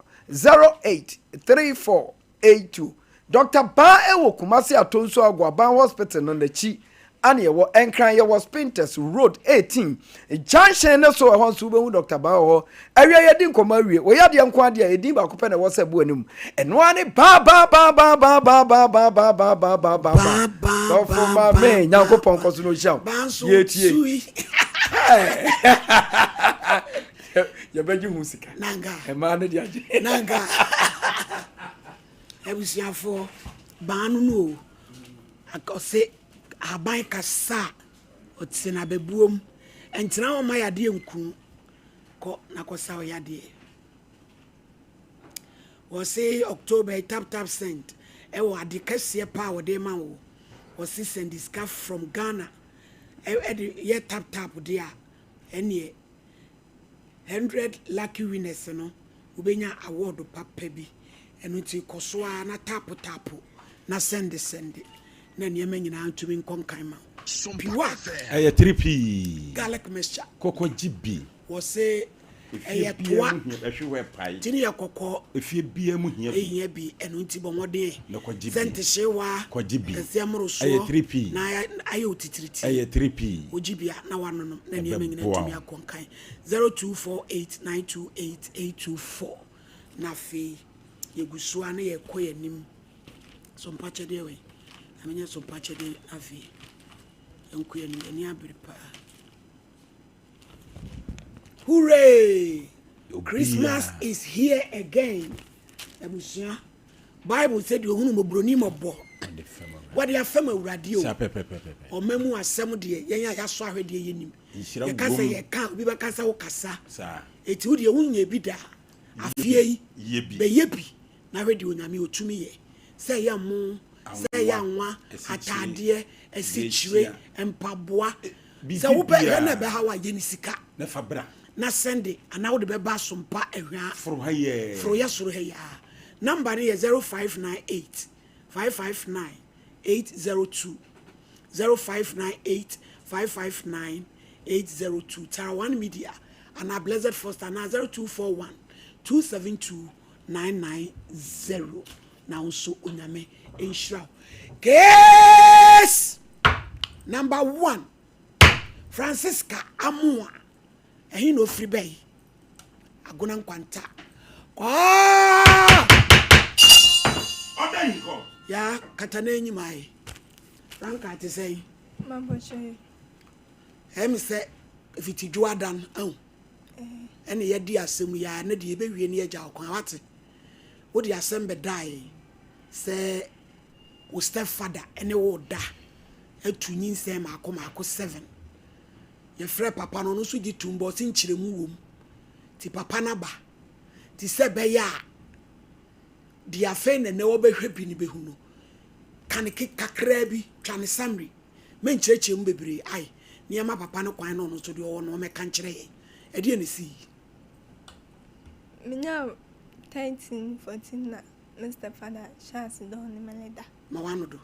08 34 82. Dɔkta Baa ɛwɔ Kumasi Atonsu Agoaban Hospital no n'akyi ana ɛwɔ Nkran yɛwɔ Spintex Road 18 junction no so ɛhɔ nso wobɛhu Dɔkta Baa wɔ hɔ. Awia yɛdi nkɔmmɔ awie wɔ yadeɛ nko adeɛ a ɛdin baako pɛ na ɛwɔ sɛ ɛbo anim ɛno ara ne baa baa baa baa baa baa baa baa baa baa baa baa baa baa sɔfo ma me Nyankopɔn nkɔ so na ɔhyira wo yɛtie yɛbɛgye ho sika ɛmaa no de agye nanka abusuafoɔ baa no no o ɔse ahaban kasa a ɔte no abɛbuom ɛntena hɔ ma yadeɛ nku. Kɔ na kɔsa wo yadeɛ. Wɔse October yi tap tap send ɛwɔ ade kɛseɛ paa wɔde ma wo. Wɔse send sika from Ghana ɛde yɛ tap tap deɛ a ɛneɛ 100 lucky winners no wobɛnya award papa bi. Ɛno nti kɔ so ara na tap tap na send send na nneɛma nyinaa ntumi nkɔ nkan ma wo. Piwak. Ɛyɛ 3P. Garlic mixture. Kɔkɔ gye bi. Wɔse Efie ɛyɛ biara toa. mu hia ɛhwe hɔ ɛpae. Ti no yɛ kɔkɔɔ. Efie biara mu hia bi. Ehia bi ɛno nti bɔ mmɔden. Na kɔgye Sɛ bi. ntehyeewa. Kɔgye bi. Kɛseɛ mmorosoɔ. Ɛyɛ 3P. Na ayɛ wo titiriti. Ɛyɛ 3P. Wogye bi a na wanonom na nneɛma nyinaa Ɛbɛboa atumi wo. akɔ nkan. 0248928824 na afei yɛgu so ara na yɛkɔ yɛn anim. So mpakyɛdeɛ wei? Na menyɛ so mpakyɛdeɛ afei yɛnkɔ yɛn anim. Yɛn ani abere paa. Hooray! Christmas is here again. Abusua, Bible sɛ deɛ ohunu mmɔborɔni mmɔbɔ. Wɔde afɛm Awurade o. Ɔma mu asɛm deɛ yɛn a yɛasɔ ahwɛ deɛ yɛnim. Yɛka sɛ yɛka obi bɛka sɛ wokasa. Eti wo deɛ wonyɛ bi da. Afeɛ yi bɛyɛ bi na hwɛ deɛ Onyame otumi yɛ. Sɛ ɛyɛ mo, sɛ ɛyɛ anwa, ataadeɛ, asikyire, mpaboa. Sɛ wopɛ hwɛ na ɛbɛha wo a, yɛ ne sika. Na fa bra. Na sɛnde anaa wode bɛba Asompa Ahwaa. Foro ha yi ɛ. Foro yɛ soro ha yi aa. Number no yɛ 0598 559 802. 0598 559 802. Tara One Media anaa Blessed Foster anaa 0241 272 990. Na wo nso Onyame nhyira wo. Case number one, Francisca Amoa. Ɛhe na ofiri bɛyi? Agona Nkwanta. Kwaa! Ɔda yi kɔ. Ya kata n'enyim ayɛ. Franka te sɛ yi. Ɛmi sɛ fitidwo adan ahu. Ɛne yɛdi asɛm yi a ne deɛ yɛbɛwie ne yɛgya ɔkwan wate. Wode asɛm bɛdaa yɛn sɛ wo step father ne wo reda atu nyinsɛn mmaako mmaako seven. Yɛfrɛɛ papa no, ɔno nso gye toom but ɔse nkyerɛmu wom. Nti papa no aba. Nti sɛ ɛbɛyɛ a deɛ afei na ɛnɛ wɔbɛhwɛ bi no bɛhu no, ka ne ke kakraa bi, twa ne summary. Menkyerɛkyerɛ mu bebree ae, na yɛma papa no kwan na ɔno nso deɛ ɔwɔ no ɔmmɛka nkyerɛ yɛn. Ɛdeɛn na ɛsii? Menyaa 13, 14 na me stepfather hyɛɛ ase dɛ ɔne me reda. Ma w'ano do.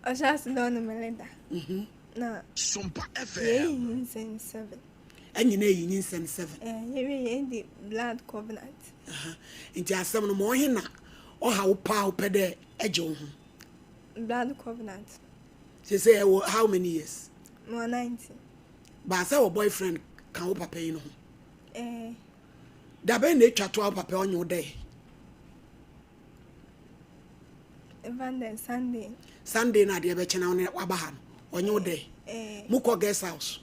Ɔhyɛɛ ase dɛ ɔne me reda. Mhm. Na yɛyi nyinsɛn seven. Ɛnyina eyi nyinsɛn seven. Eh, yɛwie yɛdi blood covenant. Nti asɛm no ma ɔhe na ɔha wo paa wopɛ dɛ ɛgye wo ho? Blood covenant. Sese ɛwɔ how many years? Mewɔ 19. Baasa wɔ boyfriend ka wo papa yi no ho? Eh. Dabɛn na etwa to a wo papa ɔnye wo dɛe? Evander Sunday. Sunday na adeɛ bɛkyɛ na wo ne waba ha no ɔnye wo dɛe? Eh. Mokɔ guest house?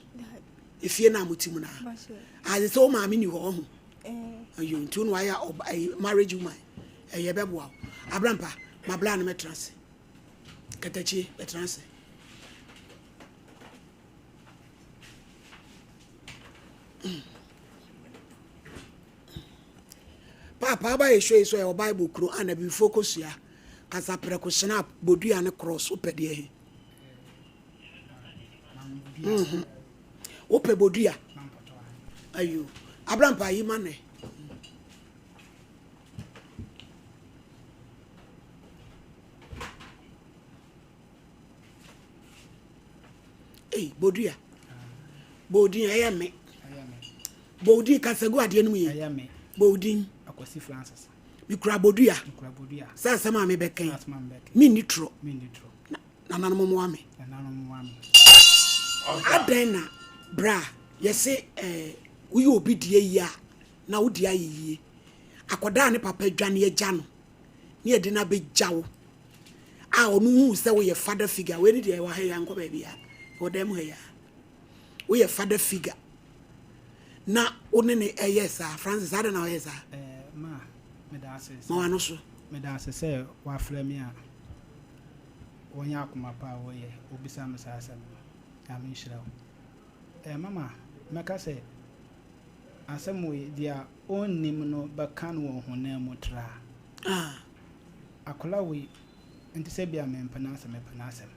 Efie na mote mu na? Ade sɛ wo maame ni hɔ ɔho? Eh. Ayo nti wo na wayɛ ɔba marriage woman ɛyɛ bɛboa wo. Abrampa ma bla no mɛtena ase. Katakyie bɛtena ase. Paapa aba yɛ show yi so ɛwɔ Bible kuro a na bibifoɔ kɔsua kasa prɛko snap bodua ne cross wopɛ deɛ he mhm. Wopɛ bodua ayo abrampa yi ma nɛ Ei, Bodua. Bodin, ɛyɛ me. Bodin, kasa gu adeɛ no mu yie. Ɛyɛ me. Bodin. Akwasi Francis. Mekura bodua. Mekura bodua. Sɛ asɛm a mebɛkɛn. Sɛ asɛm a mebɛkɛn. Menni torɔ. Menni torɔ. Nananom mmoa me. Nananom mmoa me. Adɛn na bra yɛse eh, woyɛ obi deɛ yie a na wo deɛ ayɛ yie. Akwadaa a ne papa dwane agya no ne yɛde no abɛgya wo a ɔno hu sɛ woyɛ father figure wei ne deɛ ɛwɔ ha yi ankɔ baabi a ɛwɔ dan mu ha yi a woyɛ father figure na wo ne ne ɛyɛ saa Francis adɛn na ɔyɛ saa eh, ma meda ase ma wano so meda ase sɛ wafrɛ me a wɔnyɛ akoma pa a wɔyɛ wobisa me saa asɛm no Nyame nhyira wo eh, mama mɛka sɛ. Asɛm wei, deɛ ɔnnim no bɛka no wɔ honam mu traa. Akwadaa wei, nte sɛ bia mempɛ n'asɛm, mepɛ n'asɛm.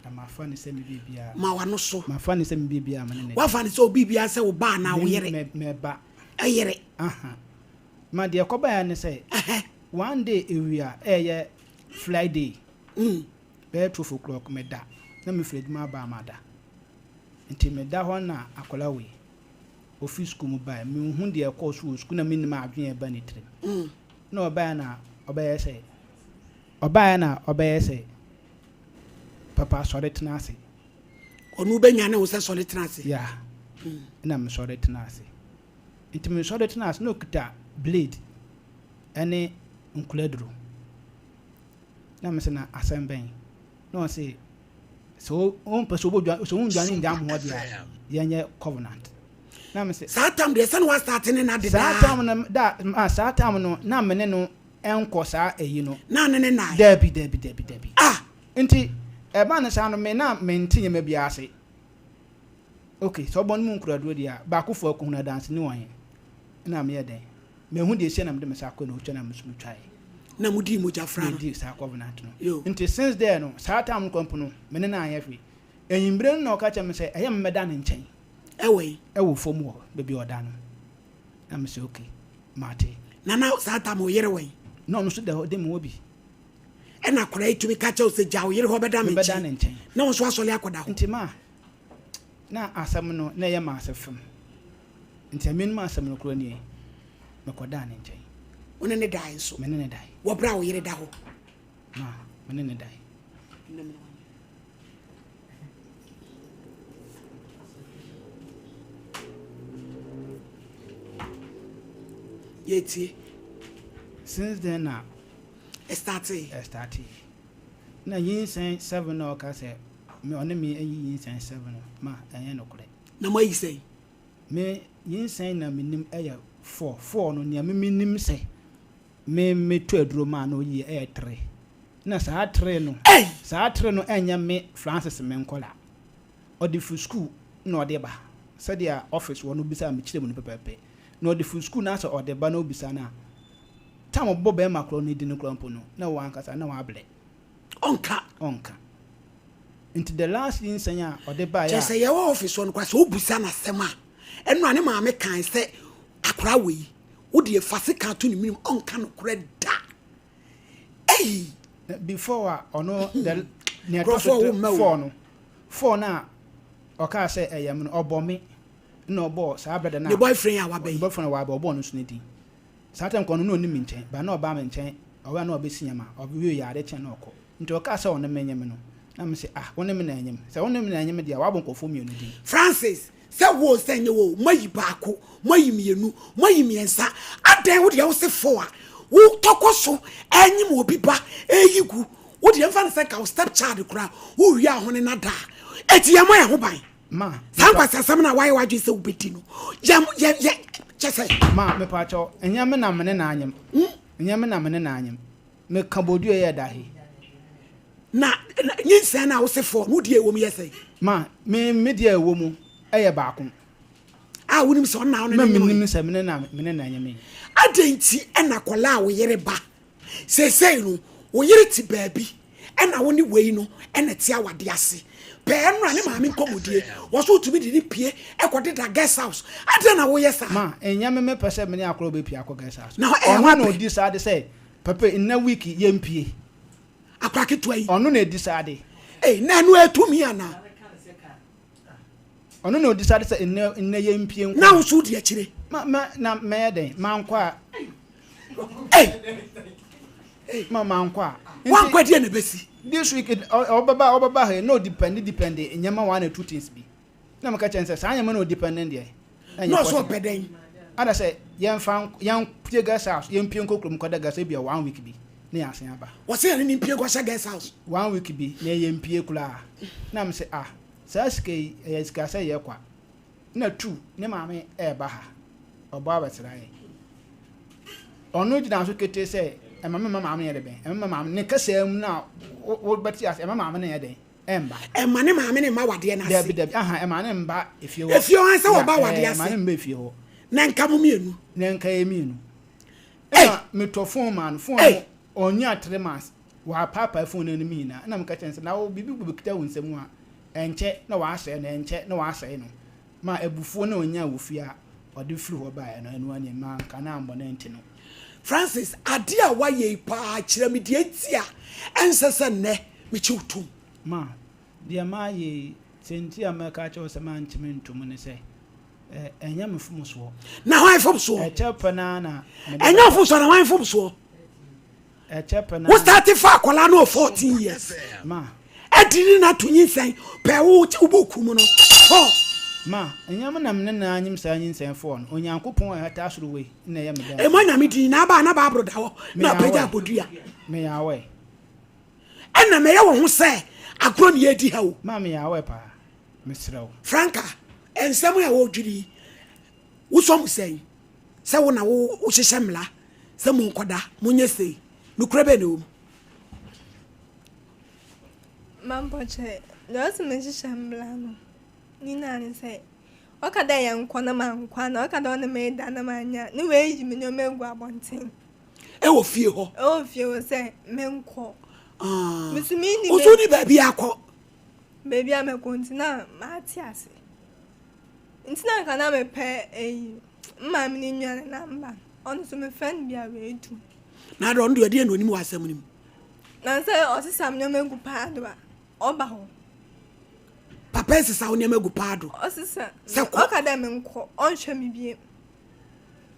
Na mafa no sɛ me biribiara. Ma w'ano so. Mafa no sɛ me biribiara me ne no. Wafa no sɛ wo biribiara sɛ wo ba anaa wo yere. Me me ba. Ɛyere. Aha. Ma deɛ ɛkɔbaeɛ ne sɛ, one day awia ɛyɛ Friday. Mm. Bɛyɛ 12 o'clock meda. Na mefiri adwuma aba a mada. Nti meda hɔ na akwadaa wei, ɔfiri sukuu mu baeɛ. Menhu deɛ ɛkɔɔ so wɔ sukuu na mennim adwene a ɛba ne tirim. Mm. Na ɔbaeɛ na ɔbɛyɛ sɛ, ɔbaeɛ na ɔbɛyɛ sɛ, Papa sɔre tena ase. Ɔno bɛnyane wo sɛ sɔre tena ase? Yeah. Mm. Na mesɔre tena ase. Nti mesɔre tena ase na ɔkita blade ɛne nkuladuro. Na mese na asɛm bɛn? Na ɔse sɛ wompɛ sɛ wobɛdwa sɛ wondwane ngya me hɔ deɛ a yɛnyɛ covenant. Na mese saa tam deɛ sɛ na wasate ne na dedaa. Saa tam no da ah, saa tam no na me ne no ɛnkɔ saa ɛyi no. Na ne ne nae. Dabi dabi dabi dabi. Ah! Nti ɛba no saa no me na mente nneɛma bi ase. Okay, sɛ ɔbɔ no mu nkuraduro deɛ a baako fo akɔhunu adanse ne wɔn na meyɛ dɛn? Mehu deɛ ɛsia na mede me nsa akɔ na ɔtwa na me nso metwaeɛ. Na modii mogya fra no. Yɛdii saa covenant no. Yo. Nti since there no, saa time no kora mpo no, me ne no anyɛ hwee. Anwummere no na ɔka kyerɛ me sɛ ɛyɛ me mɛda ne nkyɛn. Ɛwɔ he? Ɛwɔ fam hɔ, baabi a ɔda no. Na me sɛ okay, mate. Na na saa time wo yere wɔ he? Na ɔno nso da hɔ, de me wɔ bi. Ɛna akwadaa yi tumi ka kyerɛ wo sɛ gya wo yere hɔ bɛda me nkyɛn. Mebɛda ne nkyɛn. Na wo nso asɔre akɔda hɔ. Nti ma, na asɛm no na ɛyɛ m'ase fem. Nti ɛmenom asɛm no koraa nie, mekɔdaa ne nkyɛn. Wo ne ne dae nso? Me ne ne dae. Wɔ berɛ a wo yere da hɔ? Ma, me ne ne dae. Yɛtie. Since then na. Ɛstartee. Ɛstartee. Na nyinsɛn 7 na ɔka sɛ me ɔne me ayi nyinsɛn 7 no ma ɛnyɛ nokorɛ. Na moayi sɛn? Me nyinsɛn na menim ɛyɛ 4. 4 no nea me menim sɛ me metɔ aduro maa na ɔyi ɛyɛ 3. Na saa 3 no, saa 3 no ɛnyɛ me Francis me nkɔla. Ɔde firi sukuu na ɔde ba. Sɛdeɛ office wɔ no bisa me kyerɛ mu no pɛpɛɛpɛ. Na ɔde firi sukuu na sɛ ɔde ba na ɔbisa no a, time ɔbɔ bɛrima korɔ no din no korɔ mpo no, na wɔn ankasa na wɔabrɛ. Ɔnka. Ɔnka. Nti the last nyinsɛn a ɔde baeɛ a. Kyerɛ sɛ yɛwɔ office hɔ no koraa sɛ wobisa no asɛm a, ɛno a ne maame kae sɛ akwadaa wei, wo deɛ fa sekan to ne menem, ɔnka nokorɛ da. Ei! Before a ɔno the nea ɛtɔ so four no, four no a ɔkaa sɛ ɛyɛ me no, ɔbɔ me na ɔbɔɔ saa brɛda no a. Ne boyfriend a waba yi. Ne boyfriend a waba, ɔbɔɔ no nso ne din. Saa time kɔ no na ɔnni me nkyɛn but na ɔba me nkyɛn ɔwɛ a na ɔbɛsi nneɛma ɔwie yɛ ade kye a na ɔkɔ nti ɔkaa sɛ ɔne me nye me no na me se ah wo ne me na ɛnye me sɛ wo ne me na ɛnye me deɛ a wabɔ nkurɔfoɔ mmienu din. Francis, sɛ wo o sɛ nyɛ wo o moayi baako moayi mmienu moayi mmiɛnsa adɛn wo deɛ wo se four a wo tɔ kɔ so ɛnyem obi ba ɛyi gu wo deɛ mfa no sɛ nka wo step child koraa wo wie a ho ne no ada a ɛti yɛ mmɔ yɛn ho ban. Ma, Saa nkwaseasɛm no a woayɛ w'adwene sɛ wobɛdi no, yɛ, yɛ, yɛ, kyɛ sɛ. Ma, mepaakyɛw, ɛnyɛ me na me ne no anyem. Ɛnyɛ me na me ne no anyem. Meka bodua yi ɛda he. Na, na nyinsɛn no a wose fɔɔ no, wo deɛ ɛwɔ mu yɛ sɛn? Ma, me, me deɛ ɛwɔ mu yɛ baako. A wonim sɛ ɔno na wo ne no Ma nyemeeɛ? menim sɛ me ne na, me ne no anyemee. Adɛn nti na akwadaa a wo yere ba Seesei no, wo yere te baabi, ɛna wo ne wei no na ɛte awadeɛ ase. Pɛɛ nnora ne maame nkɔmmɔdie, wɔ so wotumi de no pue kɔdeda guest house. Adɛn na woyɛ saa? Ma, ɛnyɛ me mepɛ sɛ me ne akwadaa bɛpue akɔ guest house. Na ɛyɛ Ɔno na w'apɛ. ɔdi saa de sɛ, Papa, nnɛ week yɛmpue. Akwadaa ketewa yi. Ɔno na ɛdi saa de. Ei, na ɛno ɛyɛ tumi anaa? Ɔno na ɔdecide sɛ nnɛ nnɛ yɛmpie nkɔ. Na wo nso wodi akyire. Ma ma na mɛyɛ dɛn mankɔ a. Ei. Ma mankɔ a. Wankɔ deɛ na ɛbɛsi. This week ɔbɛba ɔbɛba ha yi na ɔdepende depende nneɛma one or two things bi. Na meka kyerɛ no sɛ saa nneɛma na ɔdepende deɛ. Na ɔso ɔpɛ dɛn? Ada sɛ yɛmfa yɛmpie guest house yɛmpie nkɔ kurom nkɔda guest ebia one week bi na yɛasen aba. Wɔsɛ yɛne ne mpie nkɔhyɛ guest house. One week bi na yɛmpie koraa. Na mese ah. Saa sika yi, ɛyɛ sika sɛ yɛ kwa. Na tu, ne maame reba ha. Ɔbɔ abɛsra yɛn. Ɔno gyina so ketee sɛ, ɛma me mma maame no yɛ dɛ bɛn? Ɛma me maame, ne kasaa mu no a wobɛte ase, ɛma maame no yɛ dɛn? Ɛmba. Ɛma ne maame no mma awadeɛ no ase. Dabi, dabi, aha, ɛma no mba efie hɔ. Efie hɔ ansa wɔba awadeɛ ase. Ɛma no mba efie hɔ. Na nka mo mienu. Na nka yɛ mienu. Ɛna metɔ phone maa no, phone no ɔnyaa 3 months, wapaapae phone no anim nyinaa. Ɛna meka kyerɛ no sɛ, na wo biribi bɛkita wo nsam a, ɛnkyɛ na wasɛe no, ɛnkyɛ na wasɛe no. Ma abufuo no a ɔnyaa wɔ fie a ɔde firi hɔ baeɛ no, ɛno ara nie, manka no ammɔ no ante no. Francis, adeɛ a woayɛ yi paa, kyerɛ me deɛ nti a ɛnsɛ sɛ nnɛ mekye wo tom. Ma, deɛ mayɛ yi, sɛ nti a mɛka akyerɛ wo sɛ mankye me ntom ne sɛ, ɛ, ɛnyɛ me mfomsoɔ. Na hwan mfomsoɔ? Ɛkyɛ pɛ no ara na mede Ɛnyɛ wo mfomsoɔ, na hwan mfomsoɔ? Ɛkyɛ pɛ no Wo starte fa akwadaa no wɔ 14 years. Ma. Ɛdi ne na to nyinsɛn pɛ wo wo book mu no fɔ. Ma, ɛnyɛ me na me ne no anyem saa nyinsɛn fɔɔ no, Onyankopɔn a ɛhata soro wei na ɛyɛ me danseni. Ɛmɔ Nyame din na aba a na Bible da hɔ na apagya abɔdua. Meyɛ aware. Ɛna mɛyɛ wo ho sɛ agorɔ ne yɛredi ha o. Ma meyɛ aware paa, mesrɛ wo. Franka, nsɛm a wɔredwiri yi, wosɔ mu sɛn? Sɛ wo na wohyehyɛ mmara sɛ monkɔda, monyɛ sei, nokorɛ bɛn na ɛwɔ mu? Mampɔkyɛ, deɛ ɔse menhyehyɛ mmara no nyinaa ne sɛ, ɔka dɛ yɛnkɔ na mankɔ anaa ɔka dɛ ɔne me da na manyɛ a, ne wayi me nneɛma agu abɔnten. Ɛwɔ fie hɔ? Ɛwɔ fie hɔ sɛ menkɔ. Ah. Me so menni Wo so wonni baabi akɔ? Baabi a mɛkɔ nti na mate ase. Nti na nka na mepɛ eyi me maame ne nua ne namba. Ɔno nso mefrɛ no bi a oedu. Na adɛ ɔno deɛ ɔdeɛ na onim wɔ asɛm no mu. Na sɛ ɔsesa me nneɛma gu paado a, ɔba hɔ. Papa nsesa wo nneɛma gu paado. Ɔsesa. Sɛ kɔ. Ɔka dɛ menkɔ, ɔnhwɛ me bio.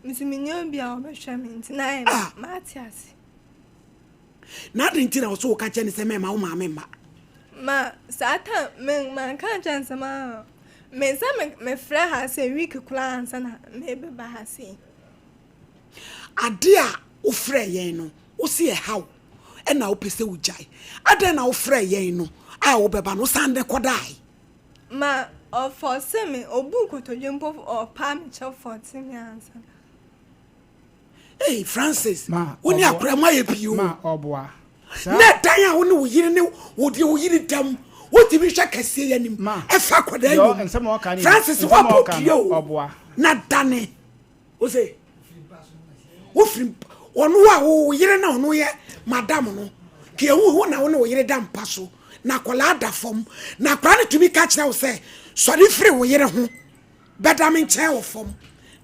Me nso menni obi a ɔbɛhwɛ me nti na ayɛ ah. mate ase. Na adɛn nti na wo so woka kyerɛ ne sɛ mɛma wo maame mma? Ma saa ta me manka nkyerɛ nsɛm a me sɛ me mefrɛ ha sɛ week koraa ansa na mebɛba ha sei. Ade a wofrɛ yɛn no wo se ɛha wo ɛna wopɛ sɛ wogyae. Adɛn na wofrɛ yɛn no a wobɛba no wosan de kɔdae? Ma ɔfɔse me, obuu kotodwe mpo ɔpaa me kyɛw fɔte me ansa. Hey Francis, Ma wo ne ɔboa. akora mu ayɛ pii o. Ma ɔboa. Saa. Na ɛdan a wo ne wo yere ne wo deɛ wo yere da mu, wotumi hwɛ kɛseɛ yi anim Ma. ɛfa akwadaa yi Deɛ ɔ- wɔ mu. nsɛm a ɔka ne Francis, nsɛm a woabɔ ɔka dua no o. ɔboa. Na dane. Wo se, wofiri ɔno a wo yere na ɔno yɛ madam no, ka ehu wo na wo ne wo yere da mpa so, na akwadaa da fam, na akwadaa no tumi ka kyerɛ wo sɛ, sɔre firi wo yere ho bɛda me nkyɛn wɔ fam.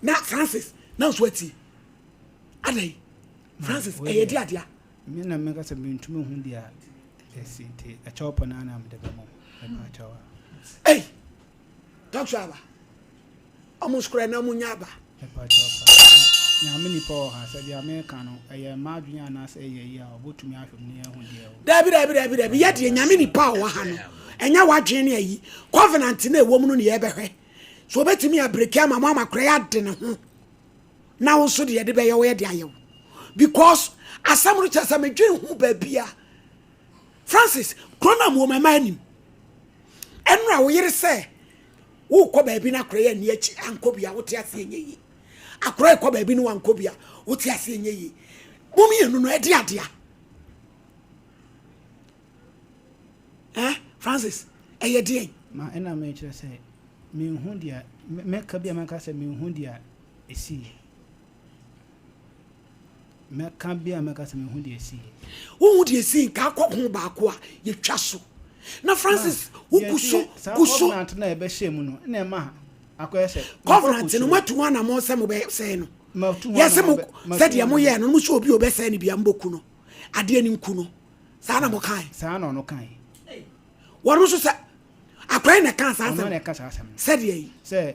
Na Francis, na nso atie. Adɛn? Francis, ɛyɛ di adea. Me na meka sɛ mentumi hu deɛ ɛsi nti ɛkyɛw pɔ no ana mede bɛmɔ. Ɛpa kyɛw a. Ei, talk to aba. Ɔmo skorɛ na ɔmo nya aba. Ɛpa kyɛw pa. Nyame nipa wɔ ha sɛ deɛ meka no ɛyɛ m'adwene anaasɛ ɛyɛ yi a ɔbɛtumi ahwɛ mu ne yɛahu deɛ ɛwɔ. Dabi dabi dabi dabi yɛ deɛ Nyame nipa a ɔwɔ ha no ɛnyɛ w'adwene ne ayi covenant no a ɛwɔ mu no ne yɛbɛhwɛ so ɔbɛtumi abreki ama mo ama korɛ ade ne ho na wo nso deɛ yɛde bɛyɛ wo yɛde ayɛ wo because asɛm no kyerɛ sɛ medwene ho baabi a Francis kuro no a mewɔ mɛma anim ɛnora wo yere sɛ Wokɔ baabi na akora yi anni akyi ankɔ bi a, wote aseɛ nyɛ yie. Akora yi kɔ baabi na wankɔ bi a, wote aseɛ nyɛ yie. Mo mmienu no, ɛde adea. Eh, Francis, ɛyɛ deɛn? Ma ɛna mekyerɛ sɛ menhu deɛ mɛka bi a mɛka sɛ menhu deɛ ɛsiiɛ. Mɛka bi a mɛka sɛ mehu deɛ ɛsiiɛ. Wohu deɛ ɛsii nka akɔ ho baako a yɛtwa so. Na Francis wogu so gu so. Covenant na ɛbɛhyɛ mu no na ɛma akɔyɛ sɛ. Covenant no moatu ho anammɔn sɛ mobɛsɛe no. Yɛse mo sɛdeɛ moyɛɛ no mo sɛ obi a ɔbɛsɛe no bia mobɛku no. Adeɛ no nku no. Saa na mokae. Saa na ɔno kae. Wɔn nso sɛ akɔyɛ na ɛka saa asɛm. Ɔno na ɛka saa asɛm no. Sɛdeɛ yi. Sɛ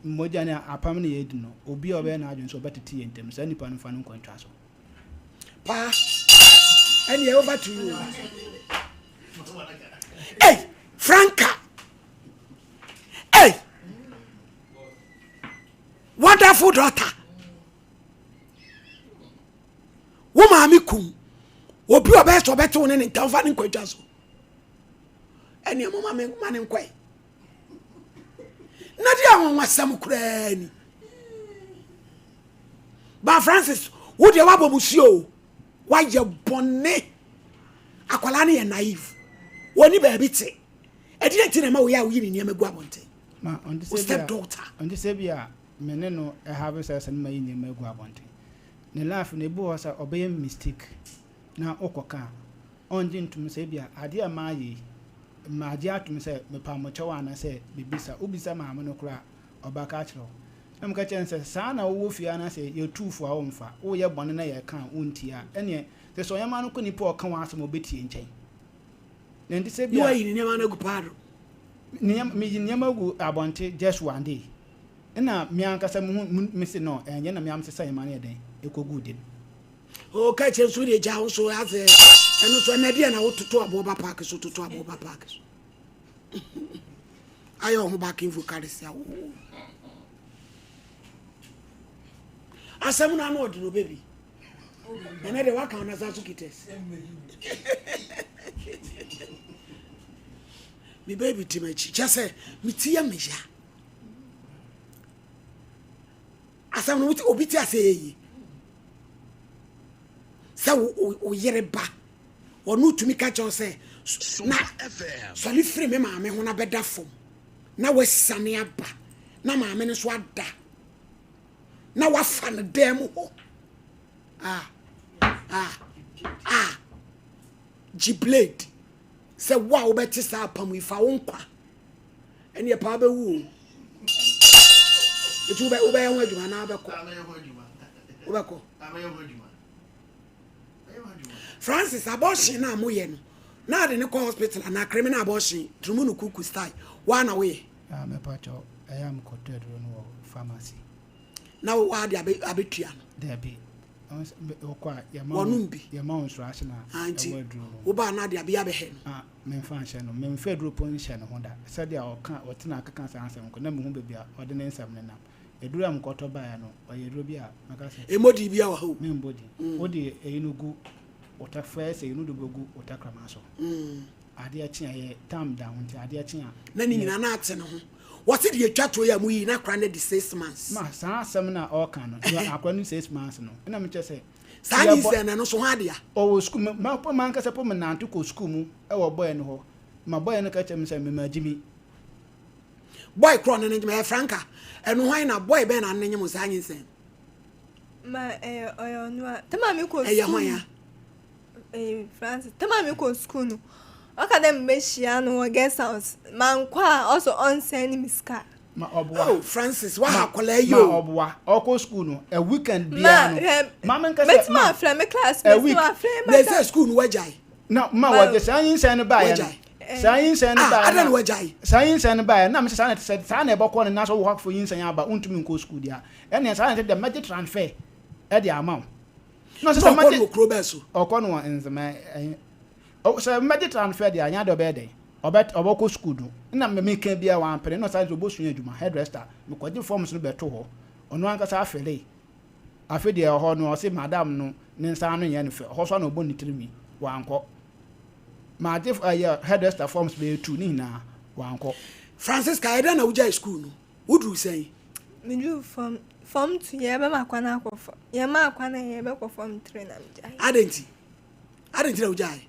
Mogya ne apam na yɛadi no, obi a ɔbɛyɛ n'adwene sɛ ɔbɛtete yɛn ntam, saa nipa no mfa no nkɔ ntwa so. Paa, ɛneɛ over to you. Hey, Franca. Hey, wonderful daughter. Wo maame kum. Obi ɔbɛyɛ sɛ ɔbɛte wo ne ne ntam fa ne nkɔ ntwa so. Ɛneɛ mo ma ne nkɔe. Na deɛ anwanwasɛm koraa ni. Ba Francis, wo deɛ woabɔ musuo o. Woayɛ bɔne. Akwadaa no yɛ naive. Wɔni baabi te. Ɛdeɛ nti na ɛma woyɛ a woyi ne nneɛma gu abɔnten? Ma Wo step daughter. Ɔnte sɛ bi a. me ne no have sex no mayi nneɛma agu abɔnten. Ne life no ebi wɔ hɔ sɛ ɔbɛyɛ mistake na wokɔka a, ɔngye ntom sɛ ebia adeɛ a mayɛ yi, magye atom sɛ mepamokyɛw anaasɛ biribi saa. Wobisa maame no koraa a, ɔbɛka akyerɛ wo. Na meka kyerɛ no sɛ, saa na wowɔ fie anaasɛ yɛtu fo a womfa, woyɛ bɔne na yɛka a wontie a, ɛneɛ sɛ sɛ ɔyɛma no kɔ nipa a ɔka w'asɛm a ɔbɛtie nkyɛn. Na nti sɛ bia. Na wayi ne nneɛma no agu paado. Nneɛma, meyi nneɛma agu abɔnte just one day. Ɛna me ankasa mehu, me se no, ɛnyɛ na me ara mesesa nneɛma no yɛ dɛn, ɛkɔguu dem. O ka kyerɛ nso deɛ gya wo so asɛ ɛno so ɛnɛ deɛ na wototo aboɔ ba paaki so toto aboɔ ba paaki so ayɛ ɔho backing vocalist a wo asɛm no ano ɔde no bɛbi ɛnɛ deɛ waka wo nasa so kites me baby te m'akyi kyɛ sɛ meti yɛ meya Asɛm no wote obi te ase yɛ yie sɛ wo yere ba ɔno tumi ka kyerɛ sɛ na sɔre firi me maame ho na bɛda fam na wasiane aba na maame no so ada na wafa no dan mu hɔ ah ah ah gye blade sɛ wo a wobɛte saa apam yi fa wo nkwa ɛneɛ paa bɛwu o nti wobɛyɛ ho adwuma anaa wobɛkɔ wobɛkɔ Francis abortion no a moyɛ no na ade ne kɔ hospital anaa criminal abortion turumu no kuku style waa na woyɛ ah, mepatɔ ɛyɛ a mekɔtɔ aduro no wɔ pharmacy na waa de abɛtua no daabi wokɔ a wɔnom bi yɛma wo nsoro na ah, ɛwɔ aduro no wobaa na ade abɛyɛ abɛhɛ no ah, Memfa nhyɛ no, memfa aduro po nhyɛ ne ho da. Sɛdeɛ ɔka, ɔtena keka saa nsɛm nko, na mehu baabi a ɔde ne nsɛm no nam. Aduro a mekɔtɔ baeɛ no, ɔyɛ aduro bi a mɛka sɛ. Mmɔ din biara wɔ ha o. Memmɔ din. Wode eyi no gu wo ta, first eyi no wode bɛgu wo tɛkrɛma so. Adeɛ kye a, ɛyɛ tam da ho nti adeɛ kye a. Na ne nyinaa na ate ne ho. Wɔse deɛ ɛtwa toɔ yi a moyii no akora no adi 6 months. Ma saa asɛm no a ɔreka no, akora no 6 months no, ɛna mekyerɛ sɛ. Saa nyinsɛn no, ɛno nso ho adea. Ɔwɔ sukuu mu, ma po m'ankasa po menante kɔ sukuu mu wɔ bɔyɛ no hɔ, ma bɔyɛ no ka kyerɛ me sɛ me magyimi. Bɔy korɔ no ne nyem, ɛyɛ Franka, ɛno hwan na, bɔy bɛn na ne nyem saa nyinsɛn no? Ma ɛyɛ ɔyɛ ɔno a, tɛm a me kɔ sukuu. Ɛyɛ hwan a? Ɛyɛ Francis, tɛm a me kɔ sukuu no, ɔka dɛ mebɛhyia no wɔ guest house, mankɔ a ɔsɛ ɔnsɛn me sika. Ma ɔboa. Oh Francis waha akwadaa yi o. Ma ɔboa. Ɔkɔ school no a weekend biara no. Ma hwɛ. Ma me nkasa. Mɛtumi afrɛ me class a week. Na ɛsɛ school no wagyae. Na ma wɔgye saa nyinsɛn no baeɛ no. Saa nyinsɛn no baeɛ. Adan wagyae. Saa nyinsɛn no baeɛ na mesɛ saa na ɛte sɛ saa na ɛbɛkɔ no na sɛ wowɔ hɔ akɔfo nyinsɛn aba wontumi nkɔ school deɛ a ɛnneɛ saa na ɛte deɛ mɛgye transfer ɛde ama wo. Na ɔsɛ sɛ mɛgye. Ɔkɔ no wɔ kuro bɛɛ so. Ɔkɔ no wɔ Nzema. Sɛ mɛgye transfer deɛ anyɛ adeɛ ɔbɛyɛ dɛn. Ɔbɛ ɔbɛkɔ sukuu do. Nna ma mekã biara ɔammpene, nna ɔsan dze obosua edwuma, hairdresser. Mekɔgye forms no bɛtoo hɔ. Ɔno ankasa afɛlee. Afe deɛ ɔhɔ no ɔse madam no ne nsa ano nnyɛ no fɛ, ɔhɔ so a na ɔbɔ ne tsirnwi. Ɔannkɔ. Magye ɛyɛ hairdresser forms bɛyɛ tu, ne nyinaa ɔannkɔ. Francisca, ɛdɛn na wogyae sukuu no? Woduru sɛn? Meduu form form two, yɛbɛma kwan akɔ fam, yɛmaa kwan a yɛbɛkɔ form three na megyae. Adɛn nti? Adɛn nti na wogyae?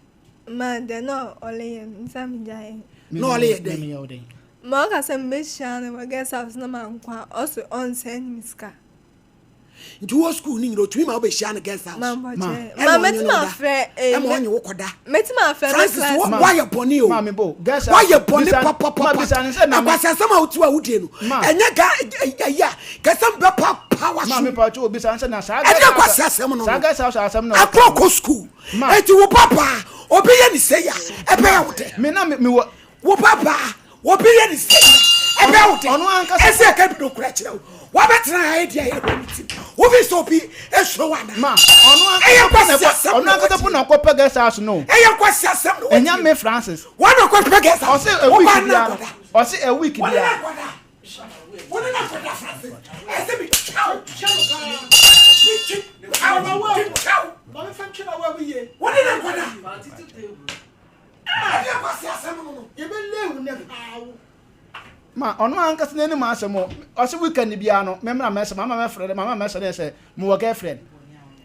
Ma dɛ na ɔreyɛ no nti na megyae. Na ɔreyɛ dɛn? Ma ɔka sɛ mebɛhyia no wɔ guest house na mankɔ a, ɔse ɔnsɛn me sika. Nti wɔ sukuu no nyina otumi ma wobɛhyia no guest house? Ma mɛtumi afrɛ eh, ɛma ɔnye wo kɔda. Mɛtumi afrɛ me Francis class. woayɛ bɔne o. Woayɛ bɔne papapapa. Akwasi asɛm a wote a wodie no ɛnyɛ ga ɛyɛ a kɛsɛ mbɛpa power so. Ɛnyɛ akwasi asɛm no no. Akɔ kɔ sukuu. Eti wo papa obi yɛ ne sei a ɛbɛyɛ wo dɛ. Me na me wɔ. Wo papa obi yɛ ne sei a ɛbɛyɛ wo dɛ. Ɛsɛ ɛka bi no kura kyerɛ wo. Wabɛtena ha edi ayɛ bɔ ne ti. Wofi sɛ obi esuro wa na. Ma ɔno ɛyɛ kwasi asɛm na ɔno ankasa po na ɔkɔ pɛ guest house no. Ɛyɛ kwasi asɛm na wɔtie. Ɛnya me Francis. Wɔn na ɔkɔ pɛ guest house. Ɔse a week biara. Ɔse a week biara. Wɔn na akɔda Francis. Ɛsɛ mi twa wo. Mi twi mi twa wo. Wɔn na akɔda. Ɛyɛ kwasi asɛm no no. Yɛbɛ lay wo nɛ paa wo. Ma ɔno ankasa n'anim asɛm o. Ɔse weekend biara no me mmra mɛsɛ mama mɛfrɛ dɛ mama mɛsɛ dɛ sɛ mewɔ girlfriend.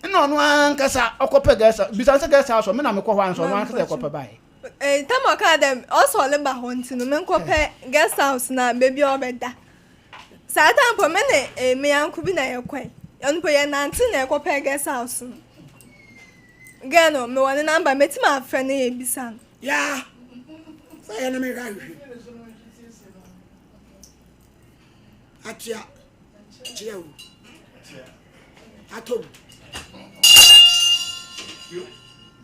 Nna ɔno ankasa ɔkɔpɛ guest house bisa no sɛ guest house hɔ me na mekɔ hɔ ansa ɔno ankasa ɛkɔpɛ baeɛ. Eh, tam ɔkaa dɛ ɔsɛ ɔleba hɔ nti no menkɔpɛ guest house na beebi a ɔbɛda. Saa time mpo me ne eh, me yanko bi na yɛkɔe. Ɛno mpo yɛnante na yɛkɔpɛɛ guest house no. Girl no, mewɔ ne number, mɛtumi afrɛ no yɛbisa no. Yaa, sɛ yɛ na mehwɛ ahwehwɛ. Atua, kyerɛ o. Atom.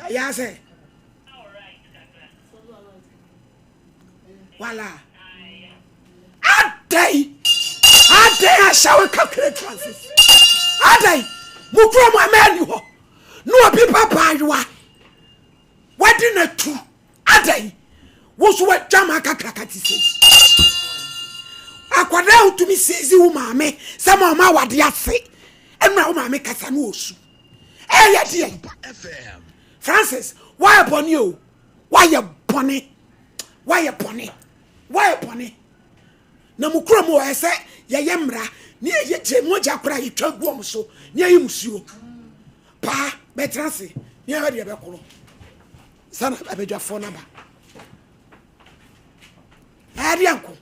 Yaa sɛ. Wala. Adɛn? Adɛn ahyɛ wo kakra Francis? Adɛn? Mo kurom ama ani hɔ. Na obi ba baayewa. Wadi na tu. Adɛn? Wo nso wadwa ma kakraka te sɛ. Akwadaa a wotumi seize wo maame sɛ ma ɔma awade ase. Ɛnna wo maame kasa no osu. Ɛyɛ deɛ. Francis, woayɛ bɔne o. Woayɛ bɔne. Woayɛ bɔne. Woayɛ bɔne. Na mo kurom hɔ ɛsɛ yɛyɛ mmara ne yɛyɛ gye mogya koraa yɛtwa gu wɔn so ne yɛyi musuo. Paa bɛtena ase ne yɛhwɛ deɛ ɛbɛkorɔ. Sana abadwafoɔ no aba. Ɛdeɛ nko.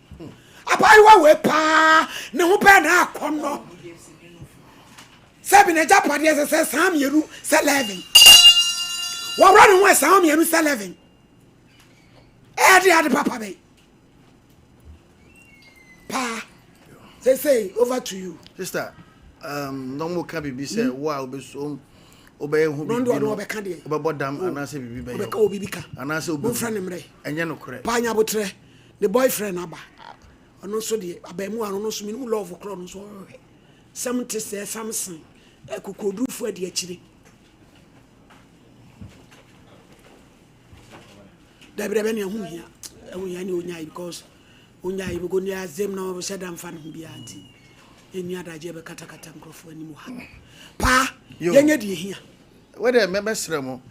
Abaayewa wei paa ne ho bɛɛ na akɔnnɔ. Sɛ bi n'agyapadeɛ sɛ sɛ saa mmienu sɛ 11. Wɔworɔ ne ho saa mmienu sɛ 11. Ɛyɛ de ade papa bɛyi. Paa. Sesei over to you. Sister, um, na wɔn ka biribi sɛ wo a wobɛsom wobɛyɛ ho biribi no wobɛbɔ dam oh. anaasɛ biribi bɛyɛ wobɛka wɔ biribi ka anaasɛ wobɛmfrɛ ne mmerɛ ɛnyɛ nokorɛ paa nyabotrɛ ne boyfriend aba ɔno nso deɛ abaamuwa no ɔno nso menim love korɔ ɔno nso ɔhwehwɛ sɛm te sɛ Samson akokoɔdurufoɔ adi akyire dabi dabi ɛne ɛho hia ɛho hia ne ɔnyae because ɔnyae because ne azem na ɔhyɛ da mfa ne ho biara nti ɛnni adagye ɛbɛkatakata nkurɔfoɔ anim ha paa yɛnyɛ deɛ hia wɛdɛ mɛbɛsrɛ mo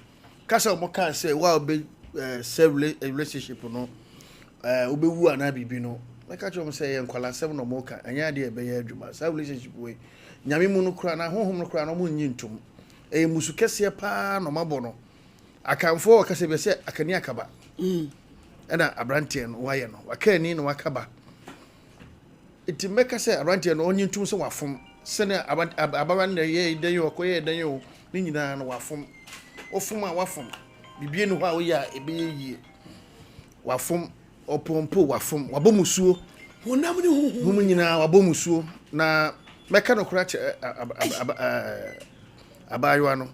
kasa wɔn kaa sɛ wo a wobɛ sɛ relationship no wobɛwu anaa biribi no mɛka kyerɛ wɔn sɛ ɛyɛ nkwalasɛm na wɔn ka ɛnyɛ adeɛ ɛbɛyɛ adwuma saa relationship wei nyame mu no koraa na honhom no koraa na wɔn nnye ntom ɛyɛ musu kɛseɛ paa na wɔn abɔ no Akanfoɔ wɔ kasa bi sɛ akani akaba ɛna aberanteɛ no wayɛ no waka ani na waka ba nti mɛka sɛ aberanteɛ no ɔnye ntum sɛ wafom sɛnea abawa no na ɛyɛ dɛn o ɔkɔyɛ dɛn o ne nyinaa no wafom wofom a wafom biribi ni hɔ a woyɛ a ɛbɛyɛ yie wafom ɔpompo wafom wabɔ musuo honam ne honhom mu nyinaa wabɔ musuo na mɛka no koraa kyerɛ abaayewa no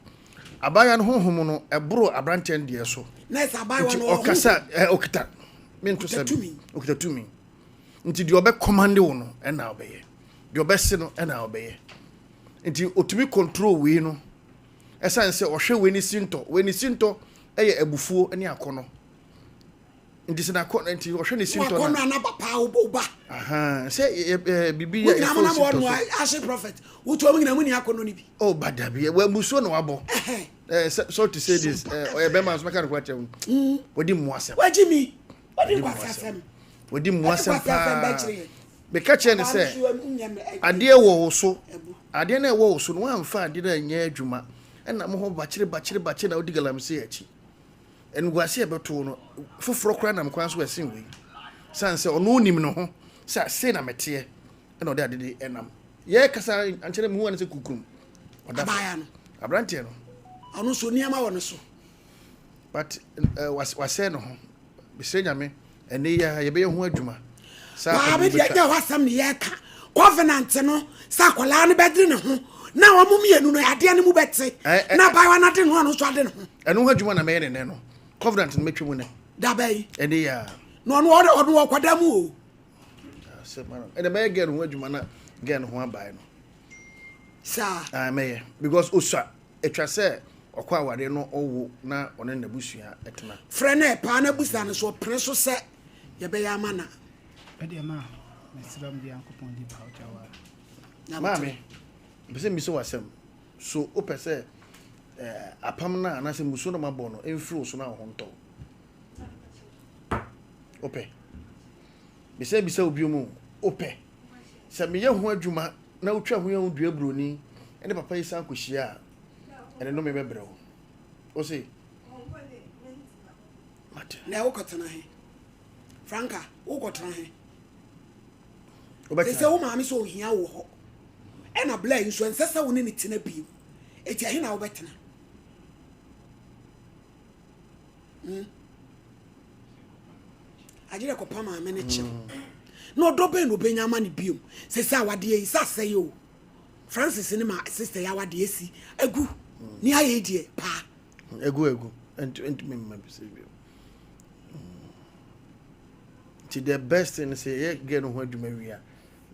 Abaayewa no honhom no ɛboro aberanteɛ no deɛ so. Na ɛsɛ abaayewa Nti no ɔwɔ ɔkasa honhom. ɛ ɔkita mento Ɔkita sɛ tumi. ɔkita tumi. Nti deɛ ɔbɛ command wo no ɛna ɔbɛyɛ. Deɛ ɔbɛse no ɛna ɔbɛyɛ. Nti ɔtumi control wei no ɛsiane sɛ ɔhwɛ wei ne sintɔ. Wei ne sintɔ ɛyɛ abufuo ne akɔnɔ. Nti sɛ n'akɔ nti ɔhwɛ ne sintɔ na. Wakɔ no anaba paa wo ba. Sɛ ɛ bibi yɛ ɛfɔ sintɔ so. Mo ase prophet wotu ɔmo nyinaa mo ni akɔnɔ ni bi. Oh ba dabi wɔ musuo na wabɔ. Ɛ sɛ sorry to say this ɛ ɔyɛ bɛrima nso mɛka no kora kyerɛ wo. Wɔdi mu asɛm. Wagyi mi wɔdi nkwasi asɛm. Wɔdi mu asɛm paa. Meka kyerɛ ne sɛ adeɛ wɔ wo so adeɛ no ɛwɔ wo so no woamfa adeɛ no anyɛ adwuma ɛna mo hɔ bakyere bakyere bakyere na wodi galamsey akyi. Animguase a ɛbɛto wo no, foforɔ koraa nam kwan so a ɛsen wei. Sane sɛ ɔno nim ne ho sɛ sei na meteɛ, ɛna ɔde ade de ɛnam. Yɛkasa ankyɛ na mehu ane sɛ kukurum. Ɔda Abaayewa no. Aberanteɛ no. Ɔno nso nneɛma wɔ ne so. But uh, wasɛe ne ho. Mesrɛ Nyame, ɛnɛ yi ara yɛbɛyɛ ho adwuma. Saa Paa bi deɛ nyɛ hɔ asɛm ne yɛreka. Covenant no sɛ akwadaa no bɛdene ne ho na wɔn mmienu no adeɛ no mu bɛte na abaayewa no ade ne ho ɔno nso ade ne ho. Ɛno ho adwuma na mɛyɛ ne nɛ no. Covenant no mɛtwa mu nɛ. Daba yi. Ɛnɛ yi ara. Na ɔno ɔno ɔno ɔkɔda mu o. Ɛnɛ mɛyɛ girl ho adwuma na girl ho abae no. Saa. Ah mɛyɛ because osua. Etwa sɛ ɔkɔ awareɛ no ɔwo na ɔne n'abusua tena. Frɛ no ɛ paa na busa no sɛ ɔpene so sɛ yɛbɛyɛ ama no a. Ɛdeɛ ma mesrɛ mo deɛ Nyankopɔn di ba ɔgya wa. Maame, mepɛ sɛ mebisa wo asɛm. So wopɛ sɛ apam no a anaasɛ mmusuo no a mabɔ no mfiri wo so na wo ho ntɔ wo? Wopɛ? Mesan bisa wo bio mu, wopɛ? Sɛ meyɛ ho adwuma na wotwa ho yɛ ho dua buroni ne papa yi san kɔhyia a, ɛne nnome bɛbrɛ wo. Wo se? Mate. Na wokɔtena he? Franka, wokɔtena he? Sɛ sɛ wo maame sɛ ohia wo hɔ. Ɛna bla yi nso ɛnsɛ sɛ wo ne ne tena bio. Eti ɛhe na wobɛtena? Hmm? Agye dɛ kɔpa maame ne kyɛw. Na ɔdɔ bɛn na obenya ama ne bio? Sɛ sɛ awadeɛ yi sɛ asɛe o. Francis ne ma sister yi awadeɛ asi agu. Ne ayɛ yi deɛ paa. Egu egu. Ntumi mma bi sɛ bio. Nti the best thing sɛ yɛyɛ girl no ho adwuma wie a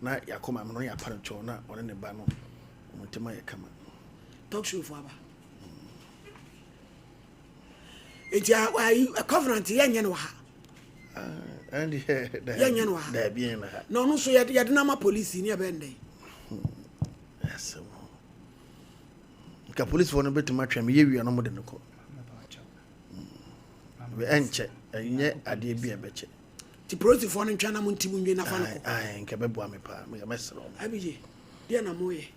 na yɛakɔ maame no na yɛapa no kyɛw na ɔne ne ba no wɔn ntam ayɛ kama. Talk show fo aba. Nti ayi covenant yɛnyɛ no wɔ ha. Yɛnyɛ no wɔ ha. Na ɔno nso yɛde no ama polisi ne ɛbɛn dɛn. Asɛm. Nka polisifoɔ no bɛtumi atwɛn me yɛ wie a na wɔde no kɔ. Ɛnkyɛ, ɛnyɛ adeɛ bi a ɛbɛkyɛ. Nti polisifoɔ no ntwɛn na mo nti mo nwie nafa no kɔ. Ae, nka ɛbɛboa me paa, meka mɛsrɛ wɔn. Abigye, deɛ na moyɛ?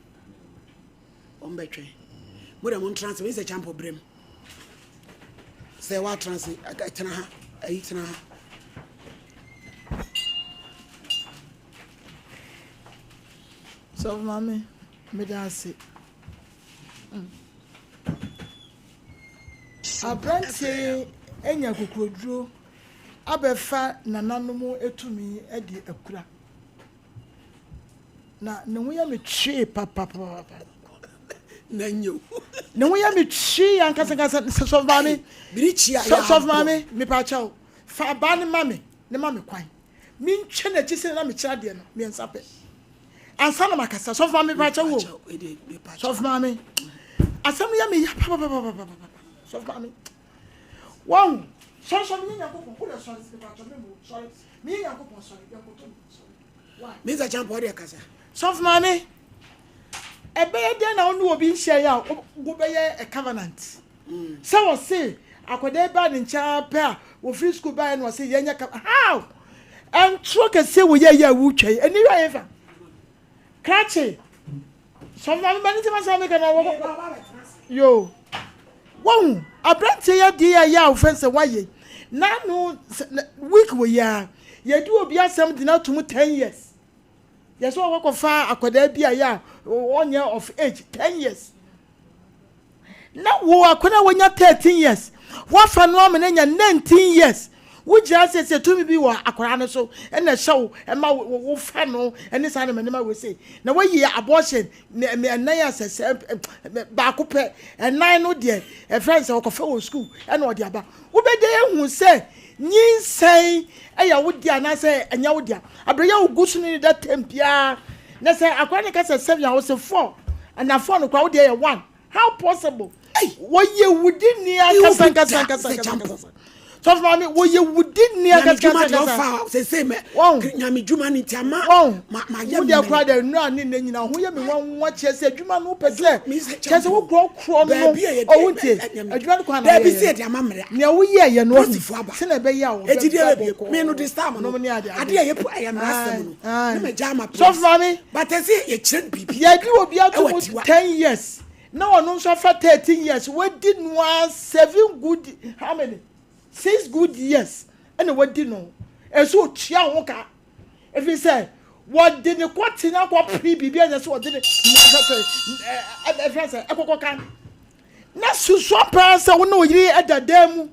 Wɔn bɛtwɛn. Mo deɛ mo ntena ase, mesɛ kyampɔ brɛ mu. Sɛ woatena ase, tena ha, ayi tena ha. Sɔfo maame, meda ase. Aberanteɛ yi anya akokoɔduro abɛfa nananom tumi de akura. Na ne ho yɛ me twee papapapa. Na nyɛ o. Ne ho yɛ me twee ankasankasa. Sɔfo maame, sɔfo maame, mepa kyɛw, fa abaa no ma me, ne ma me kwan. Mentwa n'akyi sɛ na mekyerɛ adeɛ no mmiɛnsa pɛ. Ansa na makasa, sɔfo maame mepa kyɛw o. Sɔfo maame, asɛm no yɛ me ya papapapapapa. Sɔfo maame, wɔn sɔre sɔre meyɛ Nyankopɔn, wodɛ sɔre mepa kyɛw me mu sɔre, meyɛ Nyankopɔn sɔre, yɛnkoto me sɔre. Why? Mr. Champo ɔde kasa. Sɔfo maame, ɛbɛyɛ dɛn na wo ne obi nhyia yɛ a wobɛyɛ a covenant? Sɛ wɔse akwadaa yi baa ne nkyɛn ara pɛ a wɔfiri sukuu baeɛ na wɔse yɛnyɛ ka how? Ɛntoro kɛseɛ wɔ yɛ yɛ a wotwa yi ɛni hwɛ yɛfa krakye sɔfo ma ne ntɛm asɛm meka na wɔkɔ yo wɔhu aberanteɛ yɛ adeɛ yɛ yɛ a wofɛn sɛ woayɛ n'ano week wɔ yi a yɛde obi asɛm de no ato mu 10 years yɛsɛ wɔkɔkɔfa akwadaa bi a yɛ a ɔnyɛ of age 10 years Na wo akwadaa a wanya 13 years, woafa no ama no anya 19 years, wogyina ase sɛ tumi bi wɔ akwadaa no so na ɛhyɛ wo ma wofa no ne saa nneɛma nneɛma wei sei. Na woayi abortion ɛnan a sɛ sɛ baako pɛ, ɛnan no deɛ ɛfrɛ no sɛ ɔkɔfa wɔ sukuu ɛna ɔde aba. Wobɛda ahu sɛ nyinsɛn yɛ wo dea anaasɛ ɛnyɛ wo dea. Aberɛ yɛ wogu so ne ne da tɛm biara na sɛ akwadaa no ka sɛ seven a wose four na four no koraa wo deɛ yɛ one. How possible? Wɔyɛ wudi ni ankasa ankasa ankasa ankasa. Sɔfo maame wɔyɛ wudi ni ankasa ankasa ankasa. Wɔn nyame dwuma ne nti ama wɔn ma ma yɛ mmerɛ. Wo deɛ koraa deɛ nnura ne nne nyinaa ho yɛ me nwanwa kyerɛ sɛ adwuma no wopɛ sɛ kyerɛ sɛ wo korɔ korɔ no ɔwo ntie adwuma no kwan na wɔyɛ nea woyɛ yɛ no ɔhu sɛ na ɛbɛyɛ a wɔbɛba bɔkɔɔ me no de star no ne ade ade a yɛ ɛyɛ mmara asɛm no ne ma gya ama sɔfo maame but ɛsɛ yɛkyerɛ biribi yɛde obi ato mu 10 years na ɔno nso afa 13 years wadi no ara seven good how many six good years ɛna wadi no ɛsɛ otua ho ka ɛfiri sɛ wɔde ne kɔ tena kɔ pere biribi a ɛnyɛ sɛ wɔde ne ɛfɛ sɛ ɛkɔkɔ ka na susua paa sɛ wo ne wo yere ɛda dan mu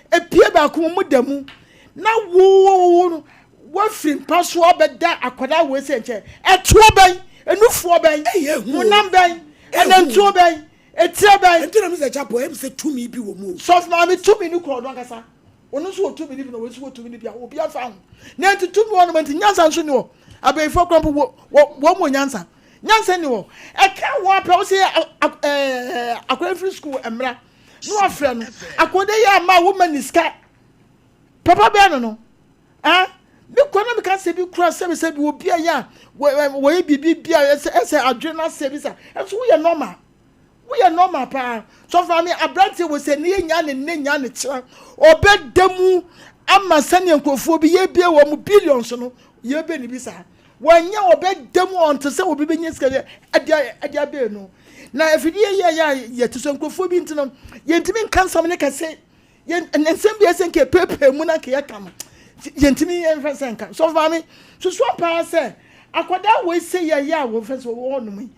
epie baako mu da mu na wo no woafiri mpa so abɛda akwadaa wei sɛ nkyɛn ɛtoɔ bɛn enufoɔ bɛn honam bɛn ɛnantuo bɛn etire bɛn. Nti na mi sɛ chapo ɛmu sɛ tumi bi wɔ mu o. Sɔfo maame tumi no kura ɔno ankasa ɔno nso wɔ tumi no bi na wɔn nso wɔ tumi no bi a obi afa ho na nti tumi wɔ nom nti nyansa nso ni hɔ abɛnfoɔ kura mpo wɔ wɔ wɔn mu nyansa nyansa ni hɔ ɛka wɔn apɛ wɔsɛ ɛɛ akɔda mfiri sukuu mmra na wafrɛ no akɔda yi ama wɔn ma ne sika papa bɛn no no ɛn me kura na meka sɛ bi kura sɛbi sɛbi obi a yɛ a wɔyɛ biribi bi a ɛsɛ ɛsɛ adwene no asɛ bi sa ɛnso woyɛ normal woyɛ normal paa sɔfo maame aberanteɛ wɔ sɛ ne yɛ nya ne ne nya ne kyerɛ ɔbɛda mu ama sɛnea nkurɔfoɔ bi yɛbie wɔn mu billions no yɛbɛ ne bi saa wɔnyɛ ɔbɛda mu ɔnte sɛ obi bɛnya sika ɛde ɛde abɛɛ no na afidie yɛ yɛ a yɛte so nkurɔfoɔ bi nti no yɛntumi nka nsɛm ne kɛse Yɛn nsɛm bi ɛsɛ nka epeepee mu na nka yɛka no yɛntumi yɛnhwɛ sɛ nka sɔfo maame susu paa sɛ. Akwadaa wei sɛ yɛ yɛ a wɔfɛ sɛ wɔwɔ hɔ nom yi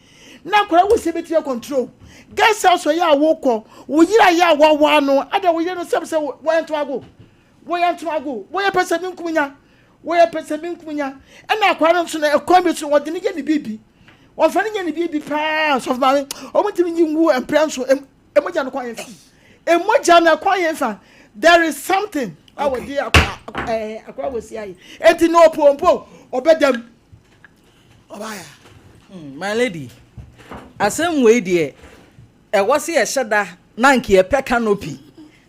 na akwadaa wei sɛ bɛtumi akɔntrol guest house yɛ a wokɔ wo yere a yɛ a wawaa no ada wo yere no sɛm sɛ wɔyɛ ntomago wɔyɛ ntomago wɔyɛ pɛ sɛ menkum nya wɔyɛ pɛ sɛ menkum nya ɛna akwadaa no nso no ɛkwan bi so wɔde no yɛ ne biribi wɔmfa no nyɛ ne biribi paa sɔfo maame wɔn ntumi nyi ngu mpira nso Emogya no kwan yɛn fa. Emogya no kwan yɛn fa. There is something a wɔde akwa ɛɛ akwa wɔ si ayɛ. Eti na opo mpo ɔbɛdam. Ɔbaaya. Hmm, my lady, asɛm wei deɛ ɛwɔ sɛ yɛhyɛ da na nka yɛpɛ canopy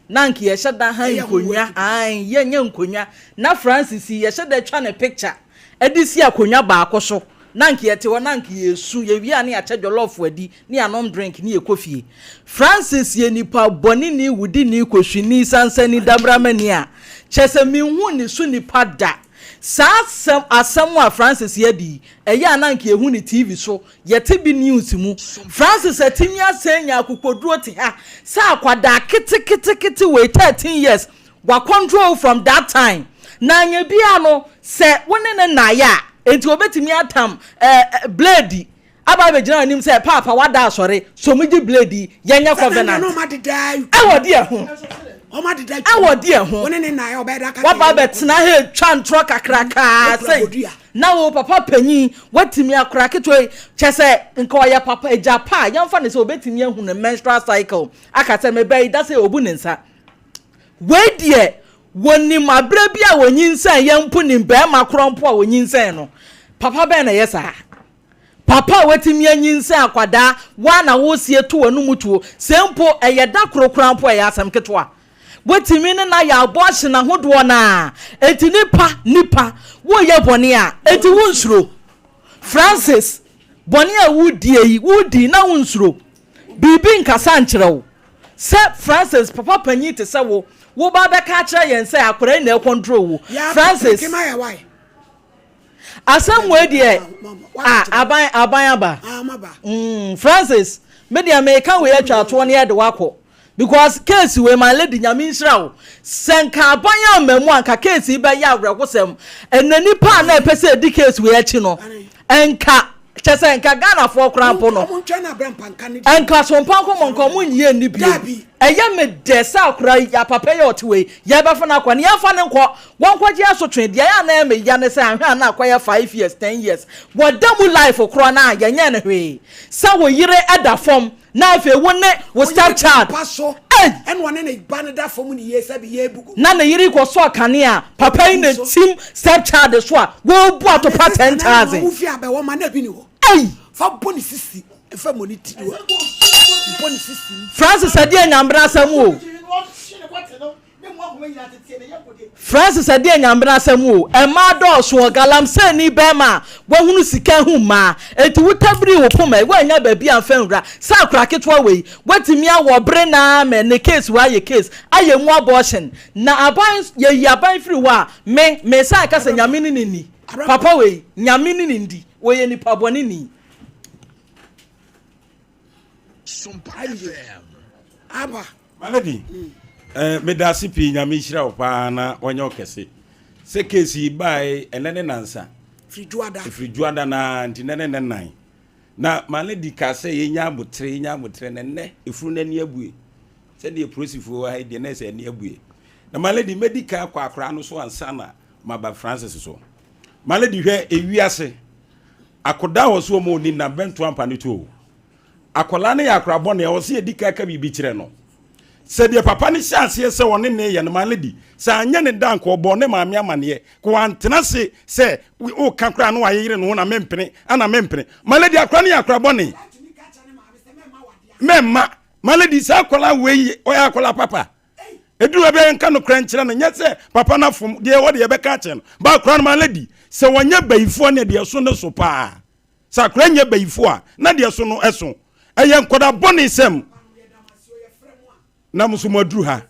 na nka yɛhyɛ da han nkonnwa ae yɛnyɛ nkonnwa na Francis yi yɛhyɛ da twa ne picture de si akonnwa baako so na nka yɛte hɔ na nka yɛsu yɛwie a na yɛakyɛ jollof adi ne yɛanom drink ne yɛkɔ fie. Francis yɛ nipa bɔneni, wudini, kɔhwini, sansani, dabramani a kyerɛ sɛ menhuu ne so nipa da. Saa asɛm asɛm a Francis yɛ adi yi, ɛyɛ a na nka yɛhu no TV so, yɛte bi news mu. Francis atumi asan anya akokoduro te ha sɛ akwadaa keteketekete wei 13 years, Wa control wo from that time na anyɛ biaa no sɛ wo ne no nnaeɛ a enti ɔbɛtumi atam eh, blade aba abɛgyina w'anim sɛ paapa wada asɔre so megye blade yi yɛnyɛ covenant ɛwɔ deɛ ho ɛwɔ deɛ ho waba abɛtena ha atwa ntorɔ kakrakaa sɛ na wo papa panyin watumi akora ketewa yi kyɛ sɛ nka ɔyɛ papa agya pa a yɛmfa ne sɛ ɔbɛtumi ahu ne menstrual cycle aka sɛ mebɛyi da sɛ ɔbu ne nsa Wei deɛ wɔnim aberɛ bi a wɔnyinsɛn yɛ mpo nim barima korɔ mpo a wɔnyinsɛn no. Papa bɛn na ɛyɛ saa? Papa a watumi anyinsɛn akwadaa woa na woresie to w'anum tuo sɛ mpo ɛyɛ da koro koraa mpo ɛyɛ asɛm ketewa. Watumi ne no ayɛ abortion ahodoɔ no ara. Enti nipa, nipa, woreyɛ bɔne a, enti wonsuro? Francis, bɔne a woredie yi, woredi na wonsuro? Biribi nkasa nkyerɛ wo. Sɛ Francis papa panyin te sɛ wo, wo ba bɛka akyerɛ yɛn sɛ akwadaa yi na ɛkɔntrol wo. Francis, asɛm wei deɛ, ah, aban, aban aba. Mm, Francis, me deɛ meka wei atwa atoɔ ne yɛde wakɔ. Because case wei, my lady, nyame nhyira wo. Sɛ nka aban amma mu a, nka case yi bɛyɛ awerɛhosɛm. Ɛnna nipa a na ɛpɛ sɛ ɛdi case wei akyi no, nka kyɛ sɛ nka Ghanafoɔ koraa mpo no nka sompa nkɔmmɔ nka ɔmo nyie nni bio. Ɛyɛ me dɛ sɛ akora yi apapa yi a ɔte wei yɛbɛfa no akɔ ne yɛmfa no nkɔ wɔnkɔgye asotwe. Deɛ ɛyɛ a na ɛyɛ me ya ne sɛ anhwɛ a na akɔyɛ 5 years 10 years wɔda mu life korɔ no a yɛnyɛɛ no hwee sɛ wo yere da fam na afei wo ne wo step child ei Ɛna ɔne ne ba no da fam ne yie sɛ beyɛ ebugu. Na ne yere kɔsɔ kanea papa yi na tim step child so a wɔrebu atopa Ne sister ten na ɛna thousand ɔmo fi abɛwɔ ma na ebi ni hɔ. Ei. Fa bɔ ne sisi fa mmɔ ne tiri hɔ bɔ ne sisi mu. Francis ɛdeɛ nyambena asɛm o. Francis ɛdeɛ nyambena asɛm o. Mmaa dɔɔso ɔ galamsey ni bɛɛma a wahunu sika ahu mmaa enti wo tabiri wo poma yi woannya baabi amfa nwura sɛ akora ketewa wei watumi awɔ bere naa mɛ ne case wei ayɛ case ayɛ mu abortion na aban yɛyi aban firi hɔ a me mesan ka sɛ nyame ne ne nni papa wei nyame ne ne ndi ɔyɛ nipa bɔne ni. Aba. Malady, eh, meda ase pii nyame nhyira wo paa na ɔnyɛ wo kɛse. Sɛ case yi bae ɛnɛ ne nansa. Firi dwoada. Firi dwoada na nti nɛ ne nɛ nan. Na Malady ka sɛ yɛnya abotere yɛnya abotere na ɛnɛ efunu no ani abue. Sɛdeɛ polisifoɔ wɔ ha yi deɛ na ɛsɛ ani abue. Na Malady mɛdi kan akɔ akwaraa no so ansa na maba Francis so. Malady hwɛ ewiase Akɔdaa wɔ so ɔma ɔni nam bɛnto ampa no to o. Akwadaa no yɛ akora bɔne ɛwɔ sɛ yɛdi kan ka biribi kyerɛ no. Sɛ deɛ papa no hyɛ aseɛ sɛ ɔne ne yɛ no my lady sɛ anyɛ ne da nka ɔbɔɔ ne maame amaneɛ ka wantena ase sɛ woka koraa na wayeyere ne ho na mempene ana mempene. My lady akora no yɛ akora bɔne. Mɛmma my lady saa akwadaa wei ɔyɛ akwadaa papa. Ɛduru baabi a yɛnka nokorɛ nkyerɛ no, nyɛ sɛ papa no afom, deɛ ɛwɔ deɛ yɛbɛka akyerɛ no. Ba akora no ma lady, sɛ wɔnyɛ bayifoɔ ne deɛ ɛso ne so paa. Sɛ akora nyɛ bayifoɔ a, na deɛ ɛso no ɛso. Ɛyɛ nkɔda bɔne sɛm. Na mo nso mo aduru ha.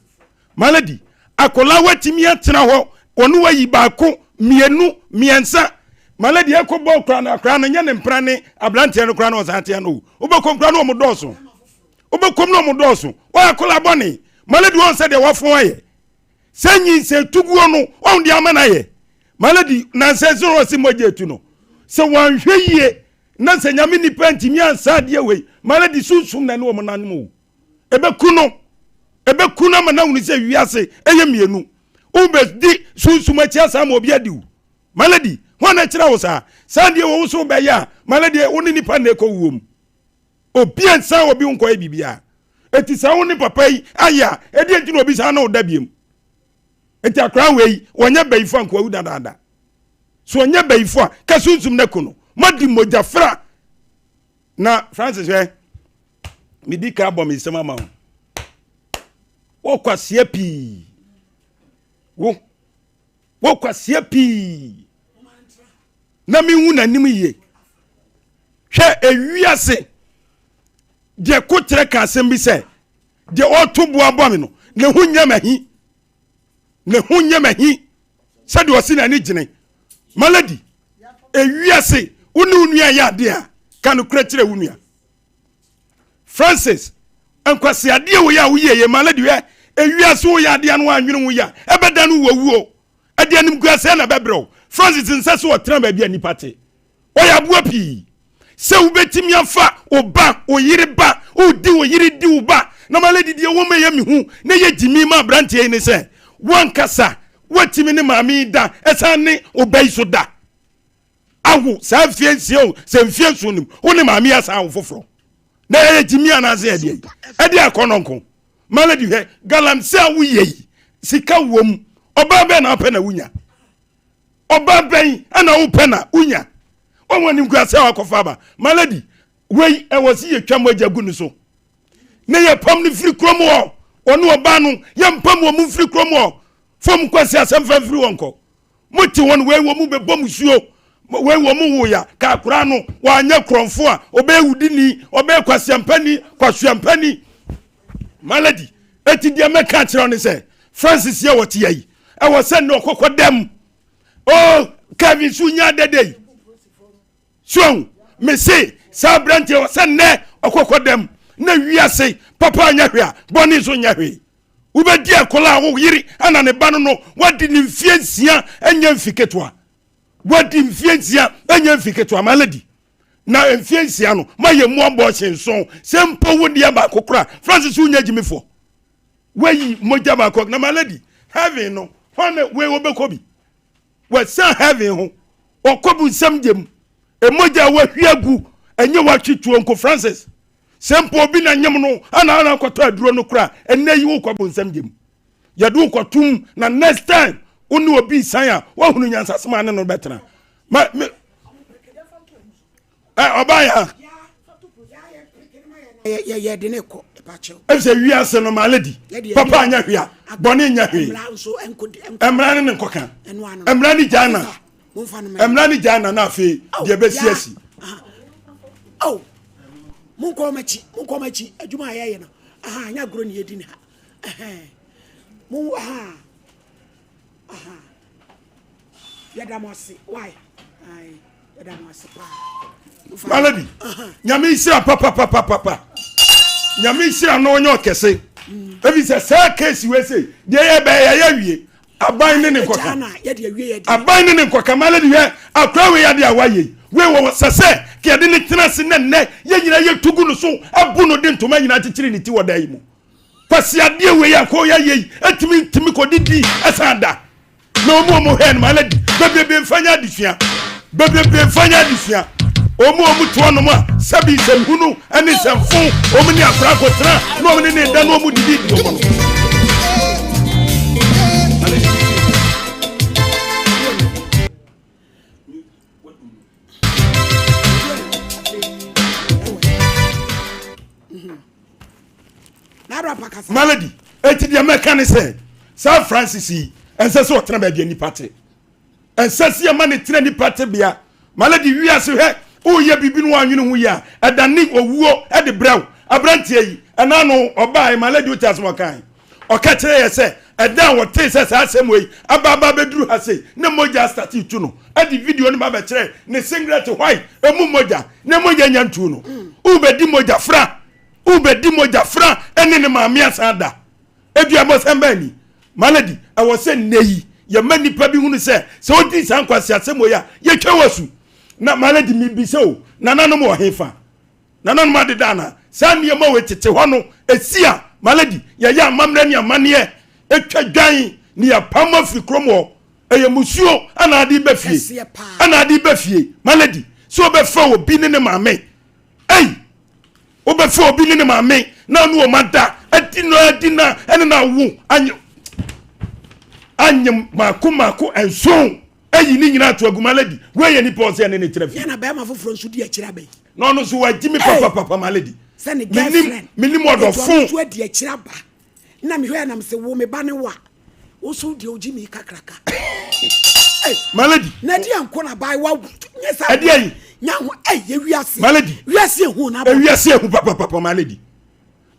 Ma lady, akwadaa watumi atena hɔ, wɔne wayi baako, mmienu, mmiɛnsa. Ma lady ɛkɔ bɔ akora no, akora no nyɛ ne mpena ne aberanteɛ no koraa na ɔsan teɛ no o. Wobɛkɔ koraa na wɔn dɔɔso. Wobɛkɔm na ɔmo dɔɔso. Wɔyɛ akwadaa bɔne. Malady wɔn sɛ deɛ wafɔn ayɛ. Sɛ nyinsɛn tuguo no wɔn deɛ ama no ayɛ. Malady nansɛ sɛ wɔsi mogya etu no. Sɛ wɔanhwɛ yie na sɛ Nyame nipa antumi ansa adeɛ wei ma no de sunsum na ɛne wɔn nanom o. Ɛbɛku no. Ɛbɛku no ama no ahunu sɛ wiase ɛyɛ mmienu. Wobɛdi sunsum akyi asan ma obi adi wo. Malady, hwan na ɛkyerɛ wo saa? Saa deɛ wɔ wo so wobɛyɛ a, Malady, wo ne nipa na ɛkɔ wuo mu. Obi ansan obi nkɔyɛ biribiara. Eti sɛ wo ne papa yi ayɛ a, ɛdeɛ nti na obi san ne wo da biem? Eti akwaraa wei, wɔnyɛ bayifo a nka wawu dadaada. So ɔnyɛ bayifo a, ka sunsum no aku no. Moadi mogya fra. Na Francis hwɛ, medi ka abɔ me nsam ama wo. Wɔkwaseɛ pii. Wo, wɔkwaseɛ pii. Na mehu n'anim yie. Hwɛ ewiase deɛ kokyerɛ ka asɛm bi sɛ deɛ ɔreto boa bɔ me no ne ho nyɛ m'ahi ne ho nyɛ m'ahi sɛdeɛ ɔsi n'ani gyene malady ewiase wo ne wo nua yɛ adeɛ a ka no korɛ kyerɛ wo nua francis nkwasi adeɛ wo yɛ a woyɛ yɛ malady hwɛ ewiase wo yɛ adeɛ no anwene wo yɛ a ɛbɛda no wɔ wuo ɛde animguaseɛ na ɛbɛbrɛ wo francis nsɛ sɛ ɔtena baabi a nipa te Ɔyɛ aboa pii. Sɛ wobɛtumi afa wo ba, wo yere ba, wodi wo yere di wo ba, na ma lady deɛ wɔn ɛyɛ me hu na ɛyɛ gyimi ma aberanteɛ yi ne sɛ, wankasa watumi ne maame yi da, ɛsan ne wo ba yi so da. Awo saa mfie nsia o, sɛ mfie nson nim, wo ne maame yi asan awo foforɔ. Na ɛyɛ gyimi anaasɛ ɛdeɛ yi? Ɛdeɛ akɔnɔ nko. Ma lady hwɛ, galamsey a woyɛ yi, sika wom, ɔbaa bɛn na wopɛ na wonya? Ɔbaa bɛn na wopɛ na wonya? Wɔn animguase a wakɔfa aba. My lady, wei ɛwɔ se yɛtwa mogya gu ne so na yɛpam no firi kurom hɔ. Ɔne ɔbaa no yɛmpam wɔn mfiri kurom hɔ. Fam nkwasi asɛm fa mfiri wɔn kɔ. Mote wɔn wei wɔn mu bɛbɔ musuo. Wei wɔn mu woya ka akora no wɔanyɛ korɔmfo a ɔbɛyɛ wudini ɔbɛyɛ kwasiampani kwasuampani. My lady, eti deɛ mɛka akyerɛ wo ne sɛ Francis yɛ wɔte ya yi ɛwɔ sɛ ne ɔkɔkɔ dɛm oh Kevin so nya dɛdɛ yi so me se saa aberanteɛ wɔ sɛ nnɛ ɔkɔkɔ dɛm na wiase papa nyɛ hwee a bɔne nso nyɛ hwee wobɛdi akɔla a wo yere ana ne ba no no wadi ne mfie nsia ɛnyɛ mfi ketewa wadi mfie nsia ɛnyɛ mfi ketewa ma lady na mfie nsia no ma yɛ mu abɔɔhye nson sɛ mpo wo deɛ baako kora Francis wonya gyimifoɔ wayi mogya baako na my lady heaven no hwan na wei wɔbɛkɔ bi wɔsan heaven ho ɔkɔ bu nsɛm gyem emogya a wahwie agu ɛnyɛ watwe tuo nko Francis sɛ mpo obi na nyem no ana ana akɔtɔ aduro no kora ɛnɛ yi wokɔ bu nsɛm gyem yɛde wokɔtom na next time wo ne obi san a woahunu nyansasɛm a ne no bɛtena ma me ɔbaa ya yɛde ne kɔ ɛfisɛ wiase no maale di papa anyɛ hwee a bɔne nyɛ hwee mmara ne ne nkɔka mmara ne gyaa na mmara ne gyaa na na afei deɛ bɛsi asi monkɔ ɔmakyi monkɔ ɔmakyi adwuma a yɛyɛ no aha anyɛ agorɔ ne yɛdi ne ha mo aha aha yɛda mo ase why yɛda mo ase paa. Malady nyame nhyira papapapapa nyame nhyira na ɔnyɛ ɔkɛse ebi sɛ saa keesi wei sei deɛ yɛ bɛyɛ yɛyɛ awie aban ne ne nkɔka aban ne ne nkɔka malady hwɛ akora wei adeɛ a wayɛ yi wei wɔ sɛ sɛ kɛde ne tena ase nɛ nnɛ yɛn nyinaa yɛtugu no so abu no de ntoma nyinaa kyekyere ne ti wɔ dan yi mu Kwasi adeɛ wei a kɔ yɛ yei ɛtumi ntumi kɔ didi ɛsan da na ɔmu ɔmu hwɛ no ma aladi bebrebe nfa nyɛ adesua bebrebe nfa nyɛ adesua ɔmu ɔmu toɔ nom a sɛbi nsɛmhunu ɛne nsɛmfo ɔmu ne akora akɔtena na ɔmu ne ne da na ɔmu didi di ɔmu no. Malady, eti deɛ mɛka ne sɛ saa Francis yi ɛnsɛ sɛ ɔtena baabi a nipa te ɛnsɛ sɛ yɛma ne tena nipa te bea Malady wiase hwɛ woyɛ biribi no woanwene ho yi a ɛda ne owuo ɛde brɛ wo aberanteɛ yi ɛna no ɔbaa Malady wote asɛm ɔkae ɔka kyerɛ yɛ sɛ ɛda a wɔtee sɛ saa asɛm wei aba aba bɛduru ha sei ne mogya astate tu no ɛde video no ba bɛkyerɛ ne singlet white emu mogya ne mogya nya ntu no wobɛdi mogya fra Wobɛdi mogya fra ne ne maame asan da. Aduabɔsɛm bɛn ni? Malady, ɛwɔ sɛ nnɛ yi yɛma nnipa bi hunu sɛ, sɛ wodi saa nkwaseasɛm wei a, yɛtwa wo asu. Na my lady mebisa o, nananom wɔ hefa? Nananom adeda anaa? Saa nneɛma wei tete hɔ no, ɛsi a, my lady, yɛyɛ amammerɛ ne amanneɛ, ɛtwa dwan ne yɛapam afiri kurom hɔ. Ɛyɛ musuo ana ade ba fie, ana ade ba fie, my lady, sɛ wobɛfa obi ne ne maame. Ei! Wobɛfa obi ne ne maame na ɔne wɔn ada, adi no adi na ɛne na awo anyɛ anyɛ mako mako nson. Eyi ne nyinaa to agu my lady. Wei yɛ nipa ɔsɛ ɛne ne tena fie. Yɛn na bɛrima foforɔ nso di akyire aba yi. Na ɔno nso wagyi me papapapa my lady. Sɛ ne girlfriend. Menim ɔdɔfo. Etu ɔno nso adi akyire aba. Na mehwɛ nam sɛ wo me ba ne wo a. Wo so deɛ ogyi mi kakraka. My lady. Na ɛdi anko na baayewa nyɛ saa. Ɛdi ayi. Nya ho ɛyɛ wiase. My lady. Wiase ehu na abɔ. Wiase ehu papapapa my lady.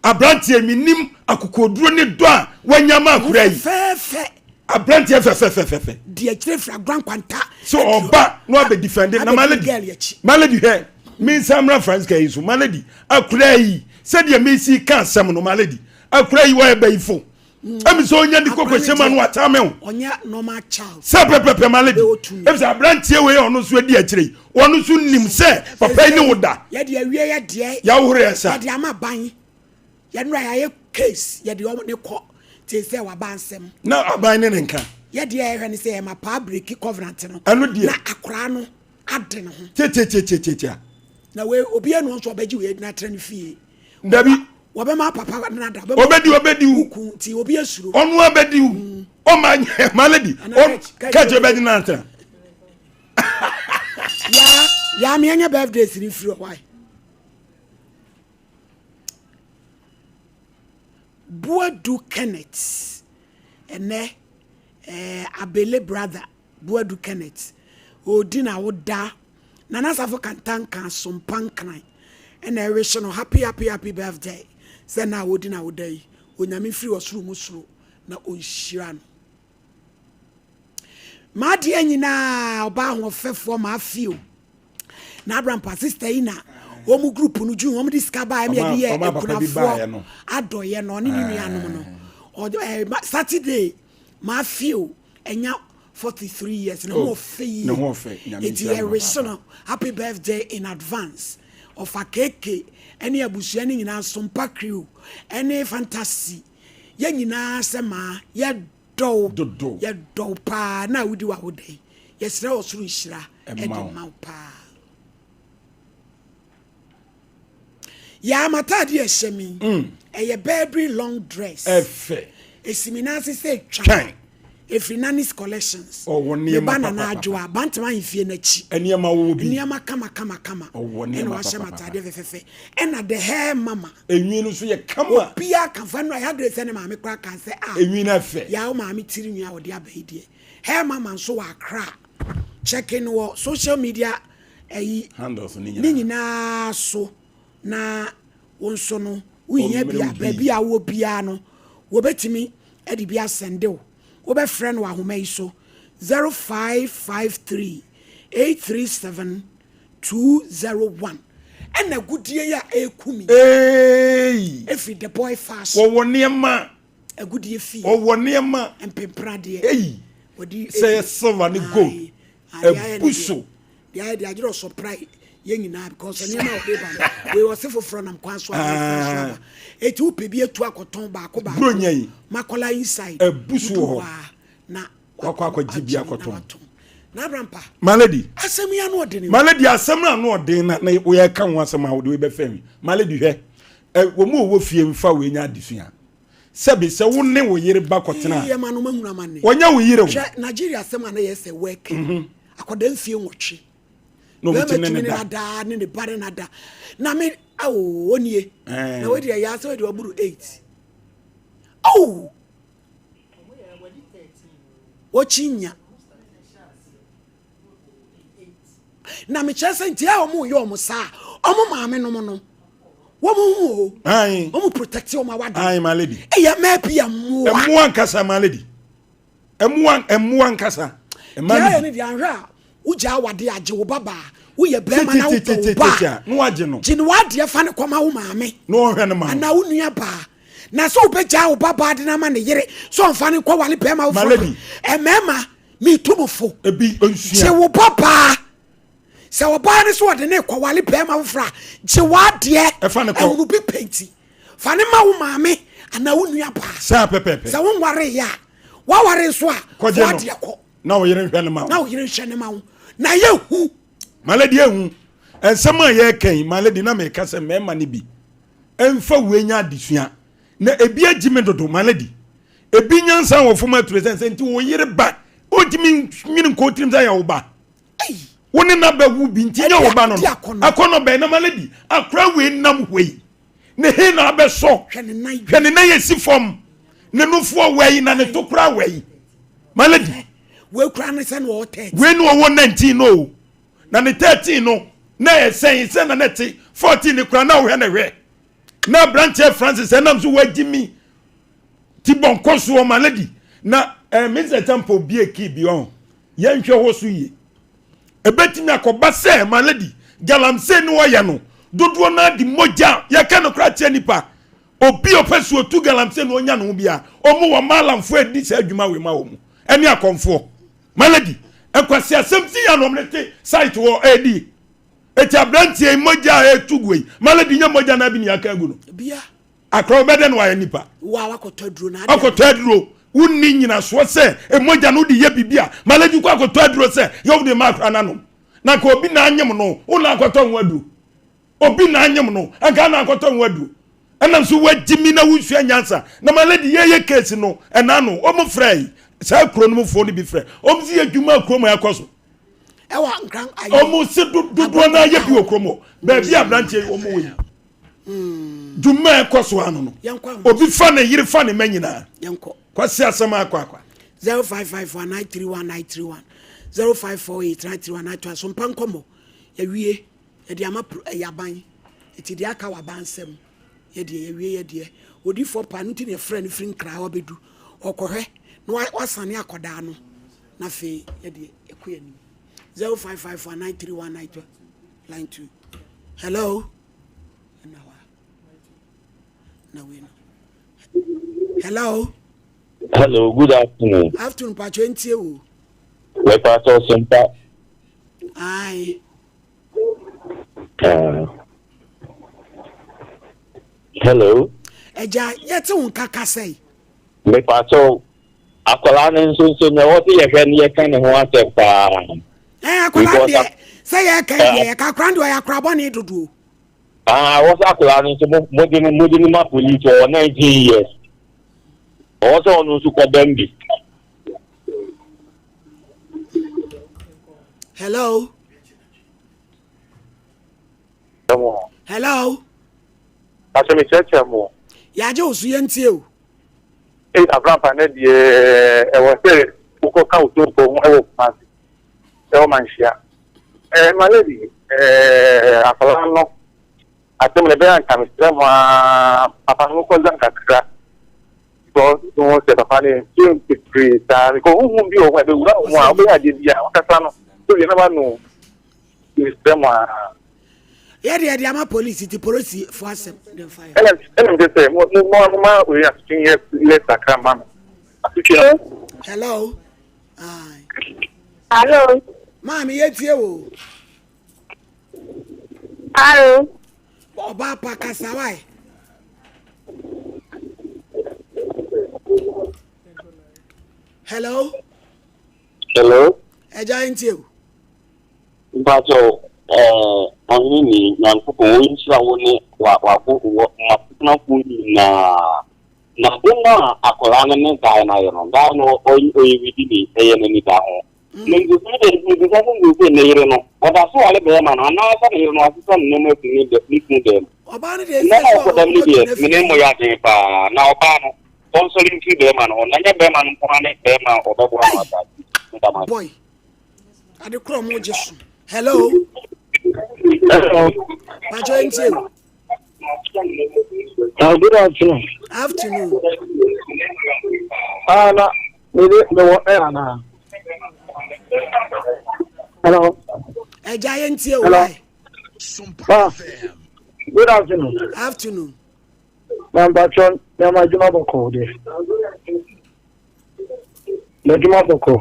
Aberanteɛ menim akokoɔduro ne dɔ a wanya ma akora yi. Fɛfɛɛfɛ. Aberanteɛ fɛfɛfɛfɛ. Di akyire fira agorɔ nkwanta. So ɔba na wabɛ defend na my lady. My lady hwɛ me nsa mmra Francisca yi so my lady akora yi sɛdeɛ mesi ka asɛm no my lady akora yi wɔyɛ bayifo. Ɛmi sɛ ɔnya ne koko hyɛ ma no atame ho. Ɔnyɛ normal child. Sɛ pɛpɛpɛ my lady. Ɛmi sɛ aberanteɛ wei ɔno nso adi akyire yi ɔno nso nim sɛ papa yi ne wo da. Yɛde awie yɛ deɛ. Yɛahohoro yɛn nsa. Yɛde ama ban. Yɛnura yɛayɛ case yɛde ɔmo ne kɔ te sɛ waba nsɛm. Na aban ne ne nka. Yɛde yɛhwɛ ne sɛ yɛma paa breaki covenant no. Ɛno deɛ. Na akwaraa no ade ne ho. Tietietie. Na wei obi enu nso ɔbɛgye wei na atena ne fie. Dabi. Wɔbɛma papa no ada. Ɔbɛdi ɔbɛdi wo. Kuku nti obi esuro. Ɔno abɛdi wo. Ɔma nyɛ my lady. Kɛkyɛ ɔbɛdi na atena. Ya ya mi anya birthday siri firi hɔ why. Buadu Kenneth ɛnɛ eh, Abele brother Buadu Kenneth ɔredi n'awoda Nana Asafo Kantanka Asompa Nkran ɛna ɛrehye no happy happy happy birthday sɛ na ɔredi n'awoda yi Onyame firi ɔsoro mu soro na ɔnhyira no. M'adeɛ nyinaa ɔbaa ahoɔfɛfoɔ m'afe o na abrampa sister yi na wɔn group no june wɔn de sika baa ɛmi yɛde yɛ akunafoɔ adɔyɛ no ɔne ne nuanom no ɔde ɛɛ Saturday m'afe o ɛnya 43 years ne ho ɔfɛ yie eti yɛrehye no happy birthday in advance ɔfa keke ɛne abusua ne nyinaa sompa crew ɛne fantasy yɛn nyinaa sɛ maa yɛ dɔ wo. Dodo. Yɛdɔ wo paa na wodi w'awoda yi. Yɛsrɛ ɔsoro nhyira de ma wo paa. Yaa m'ataade a ɛhyɛ me yi, mm. ɛyɛ Burberry long dress. Ɛfɛ. Esi me nan ase sɛ twan. Efiri Nanny's collections. Ɔwɔ nneɛma Me ba Nana Adwoa, Bantama ahemfie n'akyi. Nneɛma wɔ bi. Nneɛma kama kama kama. Ɔwɔ nneɛma papa. Ɛna wahyɛ m'ataadeɛ fɛfɛɛfɛ. Ɛna the hair mama. Enwi no nso yɛ kama. Obiara ka fa no a yɛadrɛ sɛ ne maame koraa kan sɛ ah. Enwi no ɛfɛ. Yaa wo maame tiri nwi a ɔde aba yi deɛ. Hair mama nso wɔ Accra. Check no wɔ social media ɛyi. Handles ne nyinaa. Ne nyinaa so na wo nso no wohia bi a baabi a wowɔ biara no wɔbɛtumi de bi asɛnde wo. Wobɛfrɛ no wɔ ahoma yi so 0553 837 201 ɛna agudie yi a ɛreku mi. Eeii. Efiri the boy fashion. Wɔwɔ nneɛma. Agudie fie. Wɔwɔ nneɛma. Mpempradeɛ. Eyi. Wɔde. Sɛ yɛ silver ne gold. Ebu so. Deɛ ayɛ deɛ agyerɛ ɔsɔprai yɛ nyinaa because nneɛma a wɔde ba no wei ɔse foforɔ nam kwan so aba kwan so aba eti wopɛ bi etu akɔtɔn baako baako. Buronya yi. Makola inside. Ebu so wɔ hɔ. Na Wakɔ akɔgye bi akɔtɔn. Na Abrampa. My lady. Asɛm yi ano ɔden. My lady asɛm no ano ɔden na na woyɛ ka ho asɛm a wode wobɛfɛ mi. My lady hwɛ. Ɛ wɔn a wɔwɔ fie mfa wei nya adesua. Sɛbi sɛ wo ne wo yere ba kɔtena. Yɛ ma no mahunu amane. Wɔnyɛ wo yere o. Hwɛ Nigeria asɛm a na yɛ sɛ work. Mhm. Akɔda mfie nwɔtwe. Na wɔn ti ne ne da. daa ne ne ba ne na da. Na me awo onie. Na wei deɛ yɛ asɛ wei deɛ ɔboro 8. Oh! Wɔkyi nya. Na mekyerɛ sɛ nti a wɔn yɛ wɔn saa wɔn maame nom no wɔn ho o. Wɔn protect wɔn awade. Ayi my lady. Ɛyɛ mmaa bi yɛ mmoa. Mmoa nkasa my lady. Mmoa mmoa nkasa. Deɛ ayɛ no deɛ ahwɛ a wogya awade agye wo ba baa woyɛ bɛrima na wopɛ wo ba na wagye no. Gye no wadeɛ fa no kɔma wo maame. Na ɔhwɛ no ma no. Anaa wo nua baa. Na sɛ wobɛgyaa wo ba baa de no ama ne yere sɛ ɔmfa no nkɔwale bɛrima foforɔ. Mmarima metu mo fo. Ebi nsua. Gye wo ba baa. Sɛ ɔbaa no so ɔde ne kɔwale bɛrima foforɔ a, gye w'adeɛ. Ɛfa ne kɔ. Ɛhunu bi pɛ nti. Fa ne ma wo maame anaa wo nua baa. Saa pɛpɛɛpɛ. Sɛ wonware yɛ a, waware nso a, fa Kɔgye no. w'adeɛ kɔ. Na wo yere nhwɛ ne ma wo. Na wo yere nhwɛ ne ma wo. Na yɛ hu. My lady ehu. Nsɛm a yɛreka yi, my lady na meka sɛ mmarima no bi mfa wei nyɛ adesua. Na ebi agye me dodo, my lady. Ebi nyansa wɔ fam aturo sɛ sɛ nti wo yere ba, ontumi nwene nkɔ tirim sɛ yɛ wo ba. Wo ne na bɛwo bi nti nyɛ wo ba no no. Akɔnɔ bɛn na my lady, akora wei nam hɔ yi. Ne he na abɛsɔ. Hwɛ ne nan. Hwɛ ne nan esi fam. Ne nofoɔ wɔ yi na ne to kora wɔ yi. My lady. Wei kura ne sɛ na ɔwɔ 13. Wei na ɔwɔ 19 no o. Na ne 13 no na ɛyɛ sɛn sɛ na ne te 14 ne kura na ɔhwɛ ne hwɛ. Na aberanteɛ Francis ɛnam so wagyi mi ti bɔnkɔ soɔ my lady. Na eh, Mr. Temple bie kii bi ɔho. Yɛnhwɛ hɔ so yie. Ɛbɛtumi akɔba sɛ my lady galamsey ne wɔyɛ no dodoɔ no de mogya yɛka no koraa kyerɛ nipa obi a ɔpɛ so otu galamsey na ɔnya ne ho bia ɔmo wɔ maalamfoɔ adi saa adwuma wei ma wɔ mu ɛne akɔmfoɔ my lady nkwasi asɛm si yɛ na ɔmo te site wɔ ɛdi eti aberanteɛ yi mogya a ɛtu gu yi my lady nyɛ mogya na abi ne yɛaka agu no Akora wobɛdɛ no wayɛ nipa. Wa wakɔtɔ aduro na akɔtɔ aduro wonni nyinasoɔ sɛ mogya no wode yɛ biribi a malagyi kɔ akɔtɔ aduro sɛ yɛ wode ma akora no anom na nka obi na anyem no wo na akɔtɔ ho aduro obi na anyem no anka na akɔtɔ ho aduro ɛnam so wagyi mi na wonsua nyansa na malady yɛyɛ case no ɛna no wɔn frɛ yi saa kuro no mu foɔ no bi frɛ wɔn si yɛ dwuma kuro mu ɛkɔ so ɛwɔ nkran ayi wɔn si dodoɔ no ayɛ bi wɔ kurom hɔ baabi aberanteɛ wɔn wɔ yi dwuma a ɛkɔ so ano no obi fa ne yere fa ne ma nyinaa kwasi asɛm akɔ akwa. 0554 931 931 0548 931 931 so mpa nkɔmmɔ yɛwie yɛde ama ɛyɛ aban ɛti deɛ aka wɔ aban nsɛm yɛdeɛ yɛwie yɛdeɛ odifoɔ paa no nti na yɛfrɛ no firi nkraa wabɛdu ɔkɔhwɛ na wasane akɔdaa no na afei yɛdeɛ ɛkɔ yɛnim 0554 931 931 line 2 hello ɛna hɔ a na wei no hello. hello good afternoon. afternoon pàtó ntie o. mepàtó sèmpa. ayi. Hello. Ẹja yẹ ti wọn kaka sẹ́yìn. Mepàtó akwadaa no nso nso na ɛwɔ sɛ yɛhwɛ no yɛka ne ho asɛm paa. Ɛ akwadaa deɛ sɛ yɛka deɛ yɛka akwadaa deɛ ɔyɛ akwadaa bɔne dodoɔ. Ah, wɔ sɛ akwadaa no nso mo mo de no mo de no ma police ɔwɔ 19 years. Ɔwɔ sɛ ɔno nso kɔ dɛm bi. Hello. Hello. Asɛ mi kyerɛkyerɛ mo. Yagye wo so yɛntie o. Ei Abrampa nɛ deɛ ɛwɔ sɛ wokɔ ka wo tonfo ho ɛwɔ Kumasi ɛwɔ Manhyia. Ɛɛ my lady ɛɛ akwadaa no asɛm no ɛbɛyɛ anka mesrɛ mo aa papa no mokɔ zan kakra because wohu sɛ papa no nsuo bebree saa because honhom bi wɔ hɔ a ɛbɛwura wo mu a wobɛyɛ adeɛ bi a wankasa no wowie na wano Mesrɛ mo aa. Yɛ deɛ yɛde ama polisi nti polisi fo asɛm de nfa yɛ. Ɛna ɛna mede sɛ mo mo mo ma wei asotwe yɛ yɛ sakra ma no asotwe no. Hello. Aye. Hello. Maame yɛ tie wo. Hello. Ɔbaa pa kasa wae. Hello. Hello. Ɛgya ntie o. Mpakyɛw eh Ɔhene ni Nyankopɔn ɔnhyira wo ne w'ago wɔ m'asetenafoɔ nyinaa na ade no a akwadaa no ne guy no ayɛ no guy no ɔyɛ widini ɛyɛ n'anidaho na nti me deɛ mebisa sɛ seesei ne yere no ɔda so ware bɛɛma no anaa sɛ ne yere no wasesa ne nneɛma afiri ne dɛ ne kunu dɛm Ɔbaa no deɛ nnɛ ɛsɛ na sɛ ɔkɔdam no ɔtu deɛ no me ne afiri mo yɛ adwene paa na ɔbaa no ɔnsɔre mfiri bɛɛma no hɔ na nyɛ bɛɛma no nko ara ne bɛɛma a ɔbɛboa no Ei asase yi so meda mo ase. boy ade korɔ mo gye so hello Hello. Pacho ntie o. Good afternoon. Afternoon. Ah, na me de me wɔ air ana. Hello. Ẹja yẹn ntie o. Hello. Ah, good afternoon. Afternoon. Na mpatsɔ na ma adwuma bɔkɔ deɛ. M'adwuma bɔkɔ.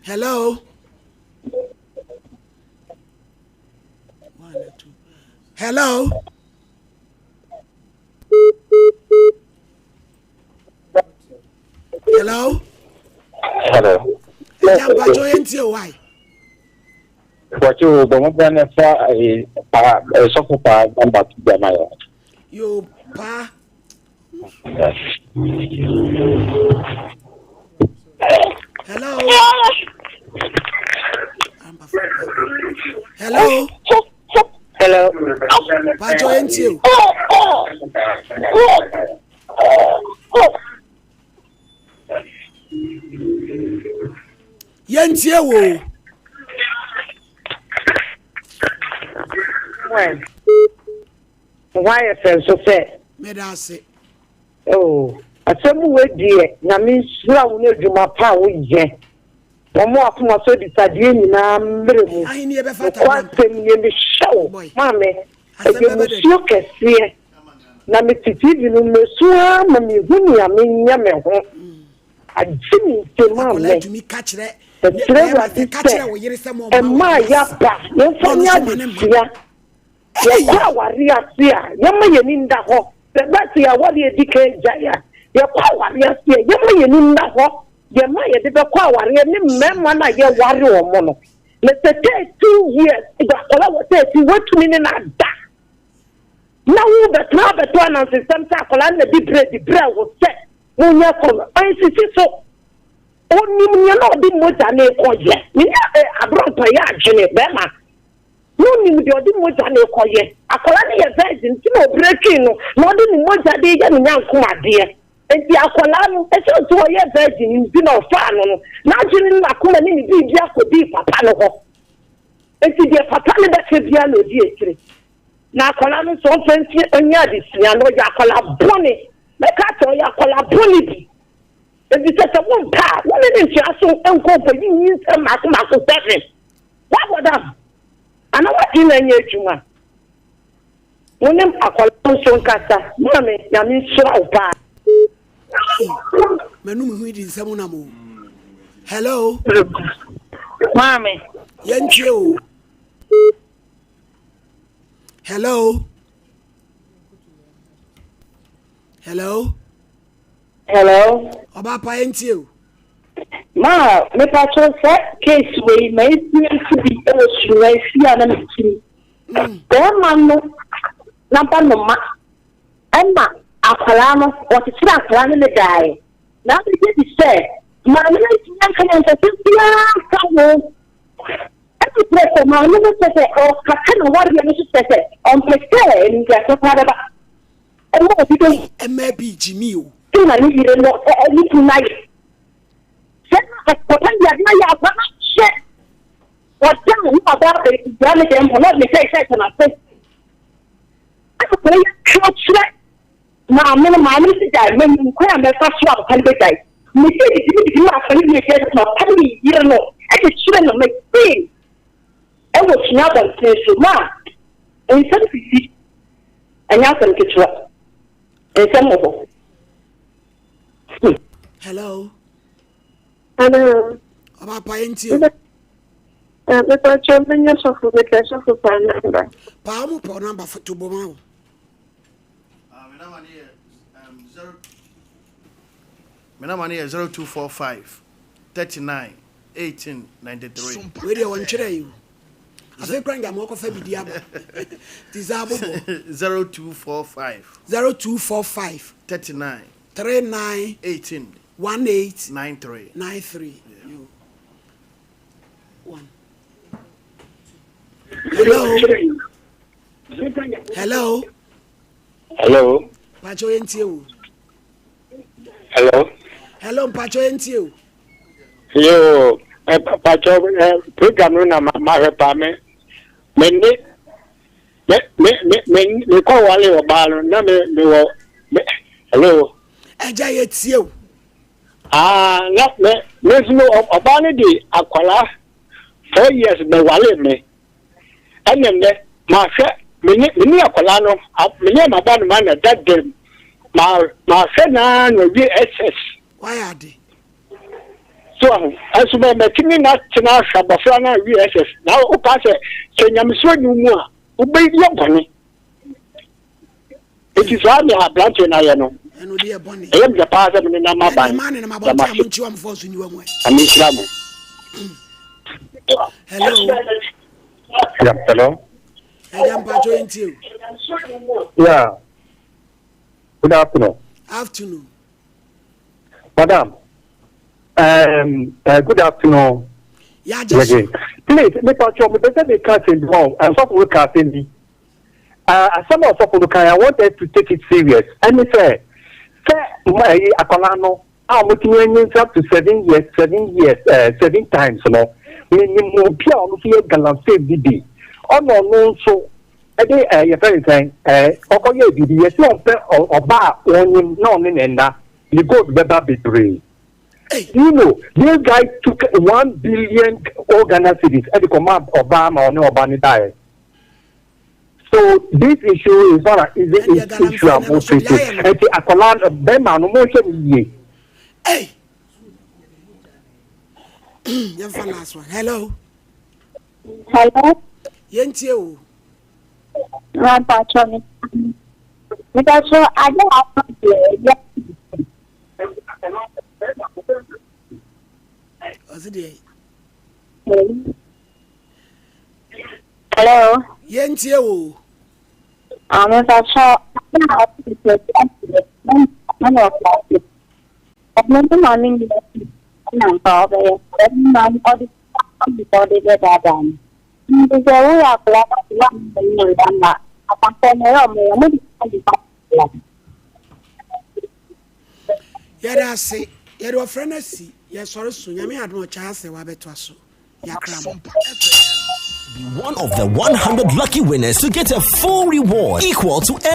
Hello. Hello. Hello. Hello. Ẹja mpatsọ yẹn ti o why. Wɔkye o bɔ mmɔden na fa eh, pa eh, sɔfo paa namba to gya ma yɛ. Yo paa. Hello. Hello. Hello. Patsọ yẹn ti o. Yɛntie wo o. Wo ho ayɛ fɛ nso sɛ. Meda ase. Oh, asɛm wei deɛ Nyame nhyira wo ne adwuma pa a woyɛ. Wɔn akoma so abisadeɛ nyinaa mmerɛ mu. Nokwasɛm nie mehyɛ wo maame ɛyɛ musuo kɛseɛ na mete TV no mesu ara ma mehu nea menyɛ me ho. Agye me nsam Akwadaa amɛ. tumi ka kyerɛ ne Mesrɛ bɛrima Awurade sɛ ka sɛ kyerɛ wo yere sɛ mo mma mma a wɔ ase. yɛaba yɛmfa Na ɔno nyɛ nso ma ne mma. adesua. Ei! Yɛkɔ aware ase a, yɛmma yɛn ani nna hɔ. Sɛ ɛba sɛ yɛn aware adi kan agyae a, yɛkɔ aware ase a, yɛmma yɛn ani nna hɔ. Yɛn mma a yɛde bɛkɔ awareɛ ne mmarima no a yɛware wɔn no. Na sɛ 13 years, akwadaa wɔ 13, woatumi ne no ada. Na wobɛtena abɛto anansesɛm sɛ akwadaa no na di berɛ di berɛ wo sɛ Monyɛ koro. Ansisi so. Onim nea na ɔde mogya no rekɔyɛ. Me ne eh, aberante yɛ adwene, bɛrima. Na onim deɛ ɔde mogya no rekɔyɛ. Akwadaa no yɛ virgin nti na ɔbrɛ twii no na ɔde ne mogya de reyɛ ne nyankom adeɛ. Nti akwadaa no, ɛsiane sɛ ɔyɛ virgin nti na ɔfaa no no, n'adwene ne n'akoma ne ne biribi akɔdii papa no hɔ. Nti deɛ papa no bɛka biara na ɔdi akyire. Na akwadaa no nso ɔmfa nsi nyɛ adesua na ɔyɛ akwadaa bɔne. Mɛka sɛ ɔyɛ akwadaa bɔne bi. Efisɛ sɛ wompɛ a, wo ne no ntua so nkɔ nkɔyi nyinsɛn mmaako mmaako sɛven. Woabɔ dam? Anaa w'adwene na ɛnyɛ adwuma? Wo ne akwadaa no nso nkasa. Maame, Nyame nhyira wo paa. Ei, m'anum hui di nsɛm nam o. Hello. Maame. Yɛntie o. Hello. Hello. Hello. Ọba pa yẹn tie o. Ma mepa kyerɛ sɛ case wei ma experience bi wɔ sua fi a na mekyiri. Mm. Bɛrima no naba no ma ɛma akwaraa no wɔkyekyere akwaraa no ne daeɛ. Na abɛgye di sɛ maame no ntumi anka nyansasɛm biara nka ho. Ɛna kyerɛ sɛ maame no kyerɛ sɛ ɔkata n'awareɛ no so kyerɛ sɛ ɔmpɛ sɛ animguaseɛ koraa bɛba ɛma obi bɛhu. Ɛmɛ bi gyimi o. Sɛ na ne yere no ne kunu no ayɛ. Sɛ na papa yi ade ayɛ akwa no ahyɛ ɔda a na ɔba abɛdua ne dɛm hɔ na ɔde ne sɛ hyɛ hyɛ n'ase. Ɛna papa yi aka kyerɛ Maame no, maame no se gyae, manim kwan a mɛfa so a papa no bɛgyae. Mese didi me didi ma afa no wie kyerɛ sɛ papa no ne yere no de kyerɛ no mese ɛwɔ sua abɔnten so ma nsɛm sisi ɛnyɛ asɛm ketewa nsɛm wɔ hɔ. Hmm. Hello. Hello. Ọba pa yẹn ti o. Mepɛ kyɛ menyɛ sɔfo mepɛ sɔfo paa namba. Paa mo pɔ namba to bɔ ma wo. Me number no yɛ 0245 39 18 93. Wei deɛ wɔntwerɛ yi o. Afei kora nka ma wɔkɔfa bidi aba. Ti saa bobɔ. 0245. 0245. 39. 39. 18. 18. 93. 93. Yeah. One. Hello. Hello. Hello. Mpacho yɛn tie o. Hello. Hello mpacho yɛn tie o. Yoo, eh, mpacho eh, program no na ma hwɛ paa me me ne me me me me me kɔ wale ɔbaa no na me me wɔ me hello. Ɛgya yɛ tie o. Ah, na me me nso ɔbaa no de akwara 4 years bɛ wale me. Ɛna nnɛ mahwɛ me ne me ne akwadaa no me ne m'aba no ma na da dɛm ma mahwɛ naa na ɔwie SS. Wayɛ ade. So aho ɛnso mɛ mɛtumi na tena ahwɛ abɔfra no awie SS na woka sɛ sɛ nyamesuro ni mu a wobɛyɛ bɔne. Eti saa nea aberanteɛ no ayɛ no, ɛyɛ me dɛ paa sɛ me nenam aban da mo ase. Nyame nhyira mo. Hello. Yeah, hello. Ẹja mpatsọ yẹn ti o. Yeah. Good afternoon. Afternoon. Madam, um, uh, good afternoon. Yeah, just. Please, me patrol, me better me catch him. I'm sorry, we catch Uh, asɛm a ɔsɔfo no kan, I want us to take it serious. Ɛne sɛ, sɛ ɛyi akwadaa no a wɔtumi anyin up to 7 years, 7 years, seven times no, menim obi a ɔno nso yɛ galamsey bi bi. Ɔna ɔno nso ɛde ɛɛ yɛfrɛ ne sɛn ɔkɔyɛ biribi yɛsɛ ɔmpɛ ɔba a ɔnyim na ɔne ne nna ne gold bɛba bebree. This guy took 1 billion old Ghana cedis ɛde kɔma ɔbaa ma ɔne ɔbaa ne daeɛ. So this issue is not an easy issue a mo face. Nti akwadaa bɛrima no, mo nhwɛ ne yie. Hey. Yɛmfa last one. Hello. Hello. Yɛntie o. Mepakyɛ me. Mepakyɛ ade a aka deɛ ɛyɛ. Ɔse deɛ. Hello. Yɛntie o. Ah, mepakyɛ ade a aka deɛ ɛyɛ ɛna ɔfa ase. Ɔno ne maame nyina ɛna nka ɔbɛyɛ. Ɛno maame ɔde bɛdaadaa no. Nti sɛ woyɛ akwadaa na sɛ woanyɛ ne nda ma apapɔ no ɛyɛ ɔmo yɛ ɔmo de ɔde ba. Yɛde ase yɛde ɔfrɛ no asi yɛsɔre so. Nyame adom ɔkyɛ asɛ wabɛtoa so yɛakra mo. Be one of the 100 lucky winners to get a full reward equal to